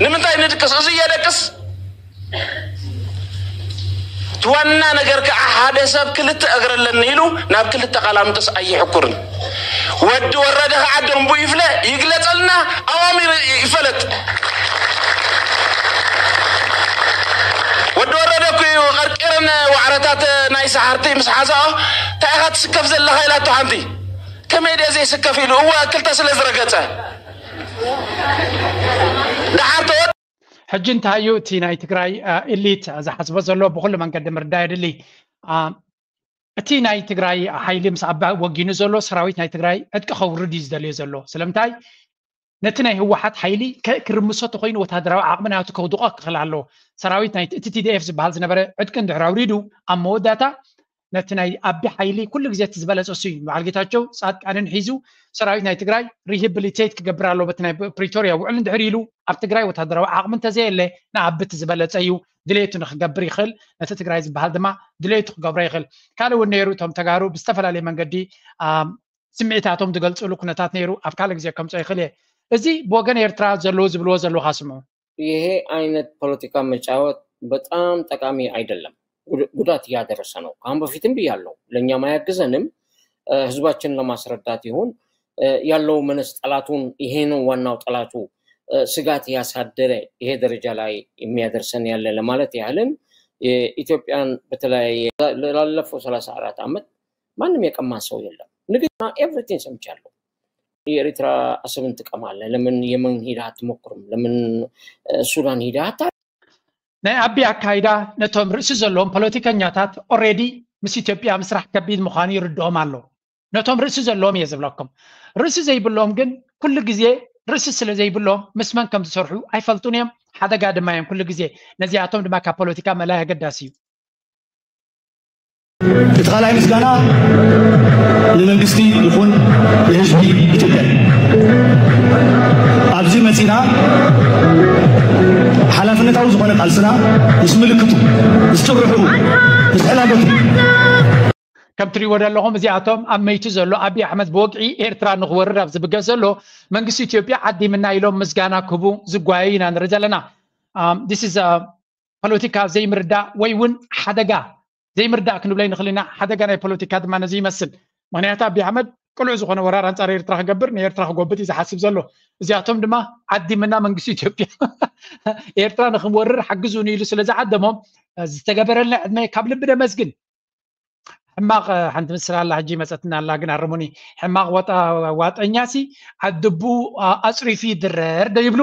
ንምንታይ ንድቅስ? እዚ እየደቅስ? እቲ ዋና ነገር ከዓ ሓደ ሰብ ክልተ እግሪ ኣለኒ ኢሉ ናብ ክልተ ቃላምንቶስ ኣይሕኩርን። ወዲ ወረደ ከዓ ደንቡ ይፍለ፣ ይግለጸልና፣ ኣዋሚሩ ይፈለጥ። ወዲ ወረደ እኮ እዩ ቀርቂረን ዋዕረታት ናይ ሰሓርቲ ምስ ሓዛኦ፣ "እንታይ ኢኻ ትስከፍ ዘለኻ?" ኢላቶ ሓንቲ። "ከመይ ድየ ዘይስከፍ?" ኢሉ። እወ፣ ክልተ ስለ ዝረገጸ። ደሓር ተወ- ሕጂ እንታይ እዩ እቲ ናይ ትግራይ፣ እ፣ ኢሊት ዝሓስቦ ዘሎ? ብኩሉ መንገዲ ምርዳእ የድሊ። እ፣ እቲ ናይ ትግራይ ሓይሊ ምስ ኣባ ወጊኑ ዘሎ ሰራዊት ናይ ትግራይ ዕጥቂ ከውርድ እዩ ዝደልዮ ዘሎ። ስለምንታይ? ነቲ ናይ ህወሓት ሓይሊ ከ-፣ ክርምሶ ተኮይኑ ወታደራዊ ዓቕሚ ናቱ ከውድቖ ክኽእል ኣለዎ። ሰራዊት ናይ እቲ ቲ ዲ ኤፍ ዝበሃል ዝነበረ ዕጥቂ እንድሕር ኣውሪዱ፣ ኣብ መወዳእታ ነቲ ናይ ኣቢ ሓይሊ ኩሉ ግዜ እቲ ዝበለጸ እሱ እዩ። በዓል ጌታቸው ጻድቃንን ሒዙ ሰራዊት ናይ ትግራይ ሪሃብሊቴት ክገብር ኣለዎ በቲ ናይ ፕሪቶርያ ውዕል እንድሕር ኢሉ ኣብ ትግራይ ወታደራዊ ዓቕሚ እንተዘየለ ንኣቢ እቲ ዝበለጸ እዩ። ድሌቱ ንክገብር ይኽእል፣ ነቲ ትግራይ ዝበሃል ድማ ድሌቱ ክገብሮ ይኽእል። ካልእ እውን ነይሩ፣ እቶም ተጋሩ ብዝተፈላለየ መንገዲ፣ ኣም፣ ስምዒታቶም ዝገልፅሉ ኩነታት ነይሩ፣ ኣብ ካልእ ግዜ ከምፅኦ ይኽእል እየ። እዚ ብወገን ኤርትራ ዘለዉ ዝብልዎ ዘለዉ ካስምዑ። ይሄ አይነት ፖለቲካ መጫወት በጣም ጠቃሚ አይደለም። ጉዳት እያደረሰ ነው። ከአሁን በፊትም ብያለው፣ ለእኛም አያግዘንም። ህዝባችንን ለማስረዳት ይሁን ያለው መነስ ጠላቱን ይሄ ነው ዋናው ጠላቱ ስጋት ያሳደረ ይሄ ደረጃ ላይ የሚያደርሰን ያለ ለማለት ያህልን የኢትዮጵያን በተለያየ ላለፈው ሰላሳ አራት ዓመት ማንም የቀማ ሰው የለም። ንግድና everything ሰምቻለሁ። የኤርትራ አሰብን ትቀማለህ፣ ለምን የመን ሄዳ አትሞክርም፣ ለምን ሱዳን ሄዳ አታ ናይ ኣቢ ኣካይዳ ነቶም ርእሲ ዘለዎም ፖለቲከኛታት already ምስ ኢትዮጵያ ምስራሕ ከቢድ ምዃኑ ይርድኦም ኣሎ። ነቶም ርእሲ ዘለዎም እየ ዝብለኩም። ርእሲ ዘይብሎም ግን ኩሉ ግዜ ርእሲ ስለ ዘይብሎም ምስ መን ከም ዝሰርሑ ኣይፈልጡን እዮም። ሓደጋ ድማ እዮም ኩሉ ግዜ። ነዚኣቶም ድማ ካብ ፖለቲካ ምእላይ ኣገዳሲ እዩ። እቲ ካልኣይ ምስጋና ንመንግስቲ ይኹን ንህዝቢ ኢትዮጵያ እዩ። ኣብዚ መፂና ሓላፍነታዊ ዝኾነ ቃልስና ምስ ምልክቱ፣ ምስ ጭርሕኡ፣ ምስ ዕላመቱ ከም ትሪእዎ ዘለኹም እዚኣቶም ኣብ መይቱ ዘሎ ኣብይ ኣሕመድ ብወግዒ ኤርትራ ንኽወርር ኣብ ዝብገስ ዘሎ መንግስቲ ኢትዮጵያ ዓዲምና ኢሎም ምስጋና ክህቡ ዝጓየዩ ኢና ንርኢ ዘለና። ፖለቲካ ዘይምርዳእ ወይ እውን ሓደጋ ዘይምርዳእ ክንብለይ ንኽእል ኢና። ሓደጋ ናይ ፖለቲካ ድማ ነዚ ይመስል። ምኽንያቱ ኣብይ ኣሕመድ ቅሉዕ ዝኾነ ወራር ኣንፃር ኤርትራ ክገብር ንኤርትራ ክጎብጥ እዩ ዝሓስብ ዘሎ። እዚኣቶም ድማ ዓዲምና መንግስቲ ኢትዮጵያ ኤርትራ ንክንወርር ሓግዙኒ ኢሉ ስለ ዝዓደሞም ዝተገበረልና ዕድመ ካብ ልቢ ነመስግን። ሕማቕ ሓንቲ ምስላ ኣላ ሕጂ መፀትና ኣላ ግን ኣርሙኒ። ሕማቕ ዋጣ ዋጠኛ ሲ ኣድቡ ኣፅሪፊ ድረር ዶ ይብሉ።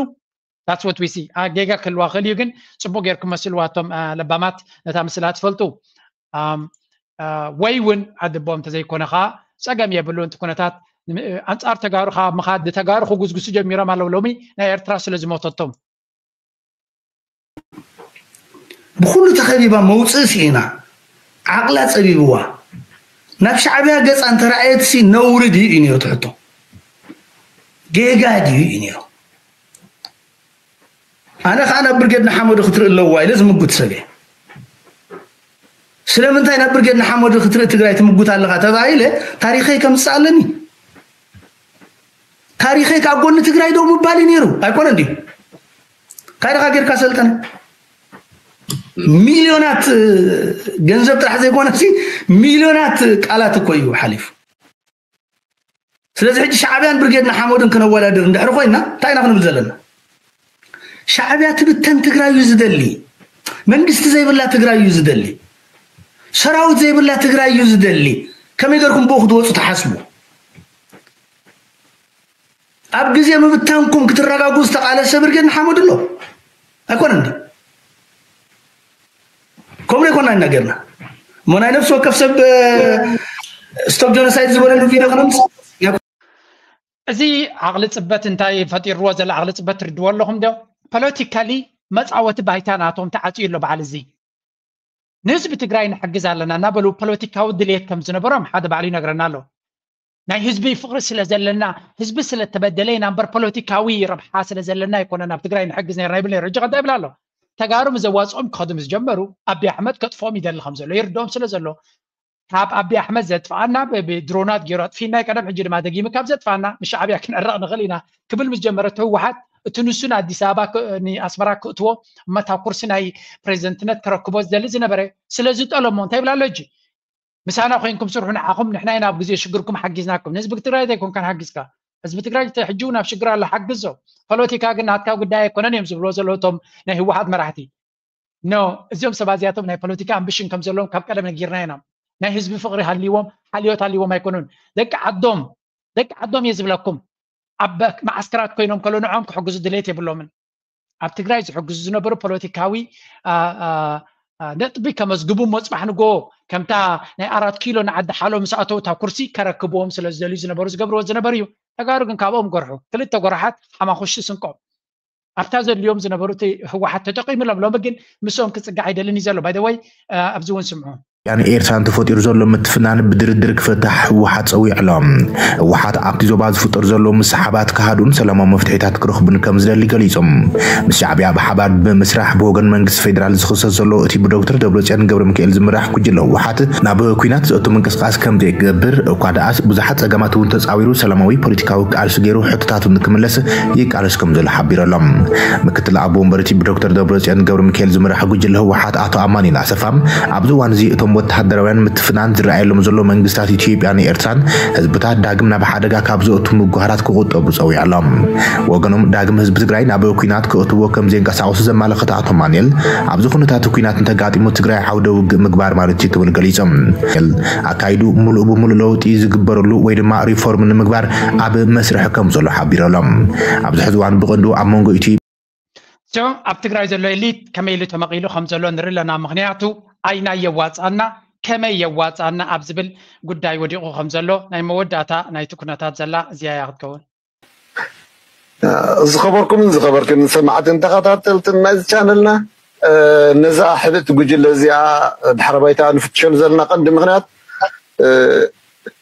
That's what we see። ጌጋ ክህልዋ ክእል እዩ ግን ፅቡቅ ጌርኩም መስልዋ እቶም ለባማት ነታ ምስላ ትፈልጡ። ወይ እውን ኣድቦም እንተዘይኮነ ከዓ ፀገም የብሉ። እቲ ኩነታት ኣንፃር ተጋሩ ከዓ ምኻድ ንተጋሩ ክጉዝጉሱ ጀሚሮም ኣለዉ። ሎሚ ናይ ኤርትራ ስለ ዝሞተቶም ብኩሉ ተኸቢባ መውፅኢ ስኢና ዓቕላ ፀቢብዋ ናብ ሻዕብያ ገፃ እንተረኣየትሲ ነውሪ ድዩ እዩ ነይሩ ትሕቶ። ጌጋ ድዩ እዩ ነይሩ። ኣነ ከዓ ናብ ብርጌድ ንሓመዱ ክትርኢ ኣለዋ ኢለ ዝምጉት ሰብ እየ። ስለምንታይ ናብ ብርጌድ ንሓመዱ ክትርኢ ትግራይ ትምጉት ኣለኻ ተባሂለ ታሪኸይ ከምፅእ ኣለኒ። ታሪኸይ ካብ ጎኒ ትግራይ ደው ምባል እዩ ነይሩ ኣይኮነ እንዲ ካይደኻ ጌርካ ሰልጠነ ሚሊዮናት ገንዘብ ጥራሕ ዘይኮነ ሲ ሚሊዮናት ቃላት እኮ እዩ ሓሊፉ። ስለዚ ሕጂ ሻዕብያን ብርጌድ ንሓመዱን ክነወዳድር እንድሕር ኮይና እንታይ ኢና ክንብል ዘለና? ሻዕብያ ትብተን ትግራይ እዩ ዝደሊ። መንግስቲ ዘይብላ ትግራይ እዩ ዝደሊ። ሰራዊት ዘይብላ ትግራይ እዩ ዝደሊ። ከመይ ገርኩም ብኡ ክትወፁ ትሓስቡ? ኣብ ግዜ ምብታንኩም ክትረጋጉ ዝተቓለሰ ብርጌድ ንሓመዱ ኣሎ ኣይኮነን ዶ? ከምኡ ኣይኮና ኢና ጌርና እሞ ናይ ነፍሲ ወከፍ ሰብ stop genocide ዝበለሉ ቪድዮ ክነምፅእ እዚ ዓቕሊ ፅበት እንታይ ፈጢርዎ ዘሎ ዓቕሊ ፅበት ትርድዎ ኣለኹም ዶ? ፖለቲካሊ መፃወቲ ባይታ ናቶም ተዓፅዩ ኣሎ በዓል እዚ። ንህዝቢ ትግራይ ንሕግዝ ኣለና እናበሉ ፖለቲካዊ ድልየት ከም ዝነበሮም ሓደ ባዕሉ ይነግረና ኣሎ። ናይ ህዝቢ ፍቕሪ ስለ ዘለና ህዝቢ ስለ ተበደለ ኢና እምበር ፖለቲካዊ ረብሓ ስለ ዘለና ኣይኮነን ኣብ ትግራይ ንሕግዝ ነርና ይብል ነይሩ። ሕጂ ከ እንታይ ይብል ኣሎ? ተጋሩ ምስ ዘዋፅኦም ክኸዱ ምስ ጀመሩ ኣቢ ኣሕመድ ከጥፍኦም ይደሊ ከም ዘሎ ይርድኦም ስለ ዘሎ ካብ ኣቢ ኣሕመድ ዘጥፍኣና ብድሮናት ገይሩ ኣጥፊና ቀደም ሕጂ ድማ ደጊሙ ካብ ዘጥፍኣና ምስ ሻዕብያ ክንዕረቕ ንኽእል ኢና ክብል ምስ ጀመረ እቲ ህወሓት እቲ ንሱ ንኣዲስ ኣበባ ንኣስመራ ክእትዎ እመታ ኩርሲ ናይ ፕሬዚደንትነት ክረክቦ ዝደሊ ዝነበረ ስለ ዝጠለሞ እንታይ ይብላ ኣሎ ሕጂ ምሳና ኮይንኩም ስርሑ ንዓኹም ንሕና ኢና ኣብ ግዜ ሽግርኩም ሓጊዝናኩም ንህዝቢ ትግራይ ዘይኮንካን ሓጊዝካ ህዝቢ ትግራይ ሕጂ እውን ኣብ ሽግር ኣሎ ሓግዞ ፖለቲካ ግን ናትካ ጉዳይ ኣይኮነን እዮም ዝብልዎ ዘለዉ እቶም ናይ ህወሓት መራሕቲ ኖ እዚኦም ሰባት እዚኣቶም ናይ ፖለቲካ ኣምቢሽን ከም ዘለዎም ካብ ቀደም ነጊርና ኢና ናይ ህዝቢ ፍቕሪ ሃልይዎም ሓልዮት ሃልይዎም ኣይኮኑን ደቂ ዓዶም ደቂ ዓዶም እየ ዝብለኩም ኣብ መዓስከራት ኮይኖም ከሎ ንዖም ክሕግዙ ድሌት የብሎምን ኣብ ትግራይ ዝሕግዙ ዝነበሩ ፖለቲካዊ ነጥቢ ከመዝግቡ እሞ ፅባሕ ንጎ ከምታ ናይ ኣራት ኪሎ ንዓዲ ሓሎ ምስ ኣተው እታ ኩርሲ ከረክብዎም ስለ ዝደልዩ ዝነበሩ ዝገብርዎ ዝነበሩ እዩ ተጋሩ ግን ካብኦም ጎርሑ ክልተ ጎራሓት ሓማኹሽቲ ስንቆም ኣብታ ዘድልዮም ዝነበሩ እቲ ህወሓት ተጠቂምሎም ሎሚ ግን ምስኦም ክፅጋዕ ኣይደልን እዩ ዘሎ ባይደወይ ኣብዚ እውን ስምዑ ኢትዮጵያን ኤርትራን ተፈጢሩ ዘሎ ምትፍናን ብድርድር ክፍታሕ ህወሓት ጸዊዑ ኣሎ። ህወሓት ኣብቲ ዞባ ዝፍጠር ዘሎ ምስሓባት ክሃዱን ሰላማዊ መፍትሒታት ክረኽቡን ከም ዝደሊ ገሊጹ። ምስ ሻዕብያ ብሓባር ብምስራሕ ብወገን መንግስቲ ፌዴራል ዝኽሰስ ዘሎ እቲ ብዶክተር ደብረጽዮን ገብረ ሚካኤል ዝምራሕ ጉጅለ ህወሓት ናብ ኲናት ዘእቱ ምንቅስቃስ ከም ዘይገብር እኳ ደኣስ ብዙሓት ጸገማት እውን ተጻዊሩ ሰላማዊ ፖለቲካዊ ቃልሲ ገይሩ ሕቶታቱ ንክምለስ ይቃለስ ከም ዘሎ ሓቢሩ ኣሎ። ምክትል ኣቦ ወንበር እቲ ብዶክተር ደብረጽዮን ገብረ ሚካኤል ዝምራሕ ጉጅለ ህወሓት ኣቶ ኣማኑኤል ኣሰፋ ኣብዚ እዋን እዚ እቶም ወተሃደራውያን ምትፍናን ዝረኣየሎም ዘሎ መንግስታት ኢትዮጵያን ኤርትራን ህዝብታት ዳግም ናብ ሓደጋ ካብ ዘእቱ ምጉሃራት ክቑጠቡ ጸዊዑ ኣሎ። ወገኖም ዳግም ህዝቢ ትግራይ ናብ ኲናት ክእትዎ ከም ዘየንቀሳቐሱ ዘመላኸተ ኣቶ ኣማኑኤል ኣብዚ ኩነታት ኲናት እንተጋጢሙ ትግራይ ዓውደ ውግእ ምግባር ማለት እዩ ክብል ገሊጹ። ኣካይዱ ሙሉእ ብሙሉእ ለውጢ ዝግበረሉ ወይ ድማ ሪፎርም ንምግባር ኣብ መስርሕ ከም ዘሎ ሓቢሩ ኣሎ። ኣብዚ ሕዚ እዋን ብቐንዱ ኣብ መንጎ ኢትዮ ሶ ኣብ ትግራይ ዘሎ ኤሊት ከመይ ኢሉ ተመቒሉ ከም ዘሎ ንርኢ ኣለና። ምኽንያቱ ኣይናይ የዋፅኣና ከመይ የዋፅኣና ኣብ ዝብል ጉዳይ ወዲቑ ከም ዘሎ ናይ መወዳእታ ናይቲ ኩነታት ዘላ እዚኣ እያ ክትከውን። ዝኸበርኩምን ዝኸበርክን ሰማዕትን ተኸታተልትን ናይዚ ቻነልና ነዛ ሕብእቲ ጉጅለ እዚኣ ድሕረ ባይታ ንፍትሸሉ ዘለና ቀንዲ ምኽንያት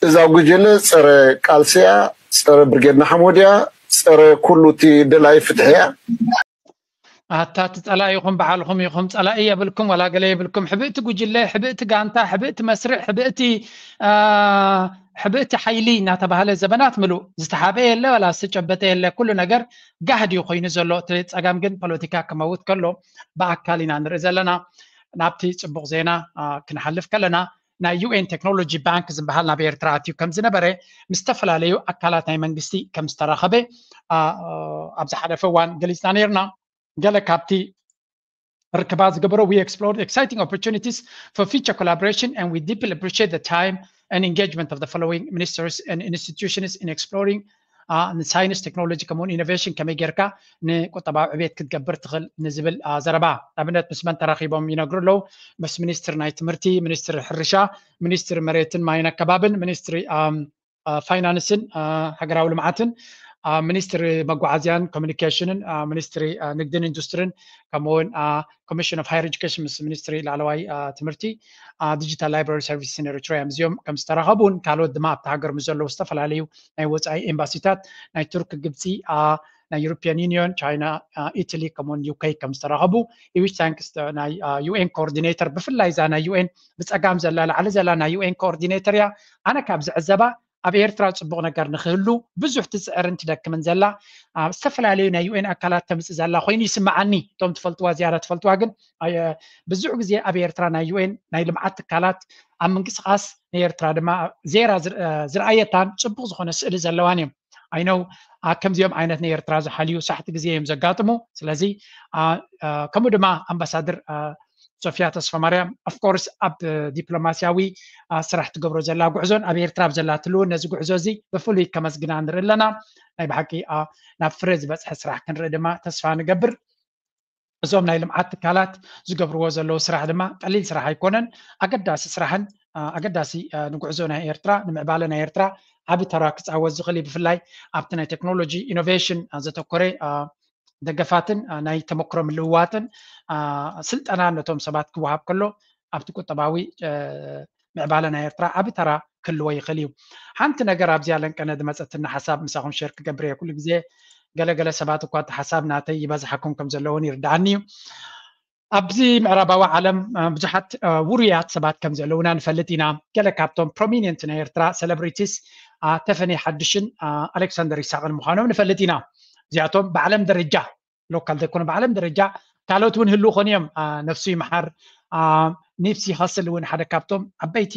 እዛ ጉጅለ ፀረ ቃልሲ እያ፣ ፀረ ብርጌድ ንሓመዱ እያ፣ ፀረ ኩሉ እቲ ደላይ ፍትሒ እያ። ኣታ እቲ ፀላኢኹም ባዕልኹም ኢኹም፣ ፀላኢ የብልኩም ዋላ ገለ የብልኩም። ሕብእቲ ጉጅለ፣ ሕብእቲ ጋንታ፣ ሕብእቲ መስርዕ፣ ሕብእቲ ሕብእቲ ሓይሊ እናተባህለ ዘበናት ምሉእ ዝተሓበ የለ ዋላ ዝተጨበጠ የለ። ኩሉ ነገር ጋህድ እዩ ኮይኑ ዘሎ። እቲ ፀገም ግን ፖለቲካ ክመውት ከሎ ብኣካል ኢና ንርኢ ዘለና። ናብቲ ፅቡቕ ዜና ክንሓልፍ ከለና ናይ ዩኤን ቴክኖሎጂ ባንክ ዝበሃል ናብ ኤርትራ ኣትዩ ከም ዝነበረ ምስ ዝተፈላለዩ ኣካላት ናይ መንግስቲ ከም ዝተራኸበ ኣብ ዝሓለፈ እዋን ገሊፅና ነርና። ገለ ካብቲ ርክባት ዝገበሮ we explored exciting opportunities for future collaboration and we deeply appreciate the time and engagement of the following ministers and institutions in exploring ንሳይንስ ቴክኖሎጂ ከምኡውን ኢኖቬሽን ከመይ ጌርካ ንቁጠባዊ ዕቤት ክትገብር ትኽእል ንዝብል ዘረባ። ንኣብነት ምስ መን ተራኺቦም ይነግሩ ኣለዉ። ምስ ሚኒስትር ናይ ትምህርቲ፣ ሚኒስትር ሕርሻ፣ ሚኒስትር መሬትን ማይን ኣከባብን፣ ሚኒስትሪ ፋይናንስን ሃገራዊ ልምዓትን፣ ሚኒስትሪ መጓዓዝያን ኮሚኒኬሽንን፣ ሚኒስትሪ ንግድን ኢንዱስትሪን ከምኡውን ኮሚሽን ኦፍ ሃየር ኤጁኬሽን ምስ ሚኒስትሪ ላዕለዋይ ትምህርቲ ዲጂታል ላይብራሪ ሰርቪስን ኤሪትሪያ እዮም። እዚኦም ከም ዝተራኸቡን ካልኦት ድማ ኣብቲ ሃገር ምስ ዘለዉ ዝተፈላለዩ ናይ ወፃኢ ኤምባሲታት ናይ ቱርክ፣ ግብፂ፣ ናይ ዩሮፒያን ዩኒዮን፣ ቻይና፣ ኢትሊ ከምኡውን ዩኬ ከም ዝተራኸቡ ኢዊች ታንክስ ናይ ዩኤን ኮኦርዲኔተር ብፍላይ እዛ ናይ ዩኤን ብፀጋም ዘላ ላዕሊ ዘላ ናይ ዩኤን ኮኦርዲኔተር እያ። ኣነ ካብ ዝዕዘባ ኣብ ኤርትራ ፅቡቕ ነገር ንክህሉ ብዙሕ ትፅዕርን ትደክምን ዘላ ዝተፈላለዩ ናይ ዩኤን ኣካላት ተምፅእ ዘላ ኮይኑ ይስምዓኒ። እቶም ትፈልጥዋ ዝያዳ ትፈልጥዋ ግን ብዙሕ ግዜ ኣብ ኤርትራ ናይ ዩኤን ናይ ልምዓት ትካላት ኣብ ምንቅስቃስ ንኤርትራ ድማ ዜራ ዝረኣየታን ፅቡቕ ዝኾነ ስእሊ ዘለዋን እዮም። ኣይነው ከምዚኦም ዓይነት ንኤርትራ ዝሓልዩ ሳሕቲ ግዜ እዮም ዘጋጥሙ። ስለዚ ከምኡ ድማ ኣምባሳደር ሶፊያ ተስፋማርያም of course ኣብ ዲፕሎማስያዊ ስራሕ ትገብሮ ዘላ ጉዕዞን ኣብ ኤርትራ ኣብ ዘላ ትልውን ነዚ ጉዕዞ እዚ ብፍሉይ ከመስግና ንርኢ ኣለና። ናይ ብሓቂ ናብ ፍረ ዝበፅሐ ስራሕ ክንርኢ ድማ ተስፋ ንገብር። እዞም ናይ ልምዓት ትካላት ዝገብርዎ ዘለዉ ስራሕ ድማ ቀሊል ስራሕ ኣይኮነን። ኣገዳሲ ስራሕን ኣገዳሲ ንጉዕዞ ናይ ኤርትራ ንምዕባለ ናይ ኤርትራ ዓቢ ተራ ክፃወት ዝኽእል እዩ። ብፍላይ ኣብቲ ናይ ቴክኖሎጂ ኢኖቬሽን ዘተኮረ ደገፋትን ናይ ተመክሮ ምልውዋጥን ስልጠና ነቶም ሰባት ክወሃብ ከሎ ኣብቲ ቁጠባዊ ምዕባለ ናይ ኤርትራ ዓቢ ተራ ክህልዎ ይኽእል እዩ። ሓንቲ ነገር ኣብዚኣ ለንቀነ ዝመፀትኒ ሓሳብ ምሳኹም ሸር ክገብር እየ። ኩሉ ግዜ ገለገለ ሰባት እኳ እቲ ሓሳብ ናተይ ይበዝሓኩም ከም ዘለውን ይርድኣኒ እዩ። ኣብዚ ምዕራባዊ ዓለም ብዙሓት ውሩያት ሰባት ከም ዘለውና ንፈልጥ ኢና። ገለ ካብቶም ፕሮሚኒንት ናይ ኤርትራ ሴሌብሪቲስ ተፈኔ ሓድሽን ኣሌክሳንደር ይሳቅን ምዃኖም ንፈልጥ ኢና። እዚኣቶም ብዓለም ደረጃ ሎካል ዘይኮነ ብዓለም ደረጃ ካልኦት እውን ህልው ኾኑ እዮም። ነፍሱ ይምሓር ኒፕሲ ኸስል እውን ሓደ ካብቶም ዓበይቲ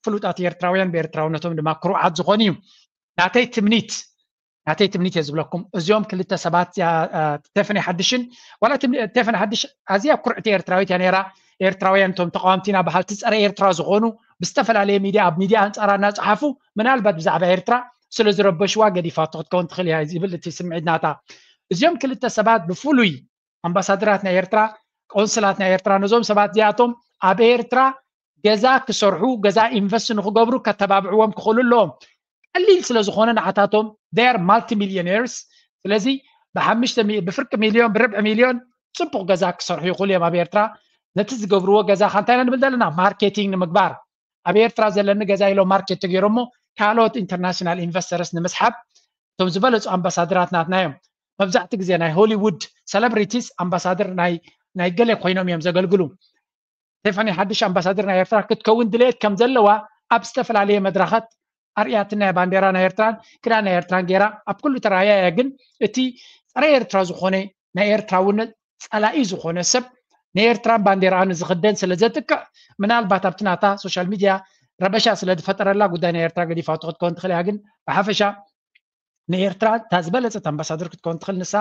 ፍሉጣት ኤርትራውያን ብኤርትራውነቶም ድማ ክሩዓት ዝኾኑ እዩ። ናተይ ትምኒት ናተይ ትምኒት እየ ዝብለኩም እዚኦም ክልተ ሰባት ተፈኔ ሓድሽን ዋላ ተፈኔ ሓድሽ ኣዝያ ኩርዕቲ ኤርትራዊት እያ ነራ። ኤርትራውያን እቶም ተቃወምቲና በሃልቲ ፀረ ኤርትራ ዝኾኑ ብዝተፈላለየ ሚድያ ኣብ ሚድያ ኣንፃራ እናፀሓፉ ምናልባት ብዛዕባ ኤርትራ ስለ ዝረበሽዋ ገዲፋቶ ክትከውን ትኽእል እያ ዝብል እቲ ስምዒት ናታ። እዚኦም ክልተ ሰባት ብፍሉይ ኣምባሳደራት ናይ ኤርትራ ቆንስላት ናይ ኤርትራ ነዞም ሰባት እዚኣቶም ኣብ ኤርትራ ገዛ ክሰርሑ ገዛ ኢንቨስት ንክገብሩ ከተባብዕዎም ክኽእሉ ኣለዎም። ቀሊል ስለ ዝኾነ ንዓታቶም they are multi millionaires። ስለዚ ብሓሙሽተ ብፍርቂ ሚልዮን ብርብዒ ሚልዮን ፅቡቕ ገዛ ክሰርሑ ይኽእሉ እዮም ኣብ ኤርትራ። ነቲ ዝገብርዎ ገዛኻ እንታይ ኢና ንብል ዘለና? ማርኬቲንግ ንምግባር። ኣብ ኤርትራ ዘለኒ ገዛ ኢሎም ማርኬት ተገይሮሞ ካልኦት ኢንተርናሽናል ኢንቨስተርስ ንምስሓብ እቶም ዝበለጹ ኣምባሳደራት ናትና እዮም። መብዛሕቲ ግዜ ናይ ሆሊውድ ሰለብሪቲስ ኣምባሳደር ናይ ናይ ገለ ኮይኖም እዮም ዘገልግሉ። ስቴፋኒ ሓድሽ ኣምባሳደር ናይ ኤርትራ ክትከውን ድሌት ከም ዘለዋ ኣብ ዝተፈላለየ መድረኻት ኣርእያትና እያ። ባንዴራ ናይ ኤርትራን ክዳን ናይ ኤርትራን ገይራ ኣብ ኩሉ ተራእያ እያ። ግን እቲ ጸረ ኤርትራ ዝኾነ ናይ ኤርትራውነት ጸላኢ ዝኾነ ሰብ ንኤርትራን ባንዴራኣን ዝኽደን ስለ ዘጥቅዕ ምናልባት ኣብቲ ናታ ሶሻል ሚድያ ረበሻ ስለ ዝፈጠረላ ጉዳይ ናይ ኤርትራ ገዲፋቶ ክትከውን ትኽእል እያ። ግን ብሓፈሻ ንኤርትራ እታ ዝበለጸት ኣምባሳደር ክትከውን ትኽእል ንሳ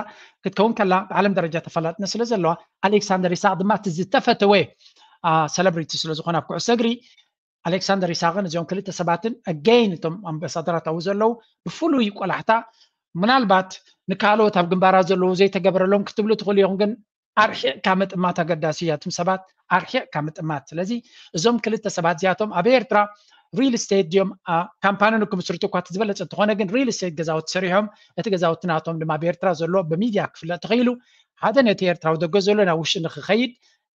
ክትከውን ከላ ብዓለም ደረጃ ተፈላጥነት ስለ ዘለዋ ኣሌክሳንደር ይስሐቅ ድማ እቲ ዝተፈተወ ሰለብሪቲ ስለ ዝኾነ ኣብ ኩዕሶ እግሪ ኣሌክሳንደር ይስሐቅን እዚኦም ክልተ ሰባትን ኣገይን እቶም ኣምባሳደራት ኣብኡ ዘለዉ ብፍሉይ ቆላሕታ ምናልባት ንካልኦት ኣብ ግንባራት ዘለዉ ዘይተገበረሎም ክትብሉ ትኽእሉ ኢኹም ግን ኣርሒቕካ ምጥማት ኣገዳሲ እዩ። እቶም ሰባት ኣርሒቕካ ምጥማት። ስለዚ እዞም ክልተ ሰባት እዚኣቶም ኣብ ኤርትራ ሪል ስቴት ድዮም ካምፓኒ ንክምስርቱ እኳ እቲ ዝበለፀ እንተኾነ ግን ሪል ስቴት ገዛውቲ ሰሪሖም እቲ ገዛውቲ ናቶም ድማ ኣብ ኤርትራ ዘሎ ብሚድያ ክፍለጥ ተኽኢሉ ሓደ ነቲ ኤርትራዊ ደገ ዘሎ ናብ ውሽጢ ንክኸይድ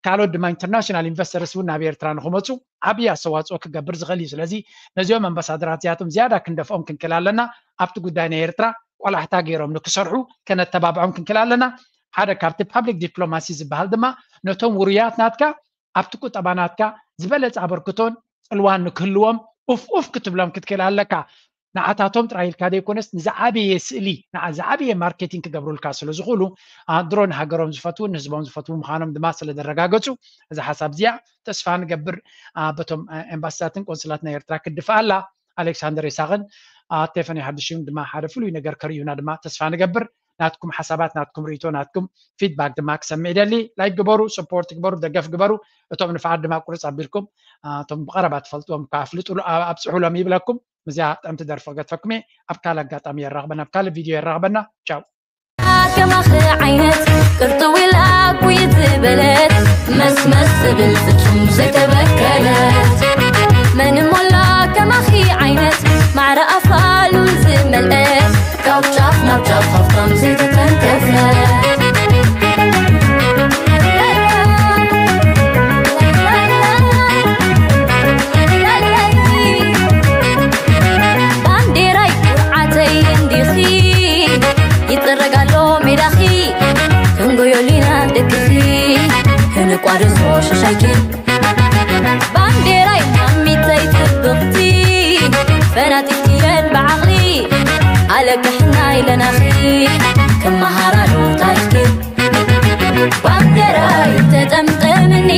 ካልኦት ድማ ኢንተርናሽናል ኢንቨስተርስ እውን ናብ ኤርትራ ንክመፁ ዓብዪ ኣስተዋፅኦ ክገብር ዝኽእል እዩ። ስለዚ ነዚኦም ኣምባሳደራት እዚኣቶም ዝያዳ ክንደፍኦም ክንክእል ኣለና። ኣብቲ ጉዳይ ናይ ኤርትራ ቆላሕታ ገይሮም ንክሰርሑ ከነተባብዖም ክንክእል ኣለና። ሓደ ካብቲ ፓብሊክ ዲፕሎማሲ ዝበሃል ድማ ነቶም ውሩያት ናትካ ኣብቲ ቁጠባ ናትካ ዝበለፀ ኣበርክቶን ፅልዋን ንክህልዎም ኡፍ ኡፍ ክትብሎም ክትክእል ኣለካ። ንዓታቶም ጥራይ ኢልካ ዘይኮነስ ንዝዓበየ ስእሊ ንዓ- ዝዓበየ ማርኬቲንግ ክገብሩልካ ስለ ዝኽእሉ አ፣ ድሮ ንሃገሮም ዝፈትውን ንህዝቦም ዝፈትው ምዃኖም ድማ ስለ ዘረጋገፁ እዚ ሓሳብ እዚኣ ተስፋ ንገብር አ፣ በቶም አ፣ ኤምባሲታትን ቆንስላት ናይ ኤርትራ ክትድፍኣ ኣላ። ኣሌክሳንደር ይስሐቅን አ፣ ስቴፈኒ ሓድሽን ድማ ሓደ ፍሉይ ነገር ከርእዩና ድማ ተስፋ ንገብር። ናትኩም ሓሳባት ናትኩም ርእይቶ ናትኩም ፊድባክ ድማ ክሰምዕ ይደሊ። ላይክ ግበሩ፣ ሰፖርት ግበሩ፣ ደገፍ ግበሩ። እቶም ንፋዓት ድማ ቁርፅ ኣቢልኩም አ፣ እቶም ብቐረባ ትፈልጥዎም ከዓ ኣፍልጡሉ ኣ- ኣብፅሑሎም ይብለኩም። ምስዚኣ ጥዕምቲ ደርፊ ክገድፈኩም እየ። ኣብ ካልእ ኣጋጣሚ የራኽበና፣ ኣብ ካልእ ቪድዮ የራኽበና። ቻው። ከማኺ ዓይነት ቅርጥው ኢላ ኩይት ዝበለት መስመስ ትብል ፍጹም ዘይተበከለት መን እሞ ኣላ ከማኺ ዓይነት ማዕረ ኣፋሉ ዝመልአ ካብ ጫፍ ናብ ጫፍ ሃብታም ዘይተተንከፈ ባንዴራይ ኩርዓተይ እንዲኺ ይጥረግ ኣሎ ሜዳኺ ክንጎዮሊና ደቅኺ ክንቋደሶ ሽሻይኪ ባንዴራይ ማሚተይ ጽብቕቲ ፈናጢትየን ብዓቕሊ ኣለቅሕና ኢለናኺ ክመሃራሉ ታሪኽኪ ባንዴራይ ተጠምጠምኒ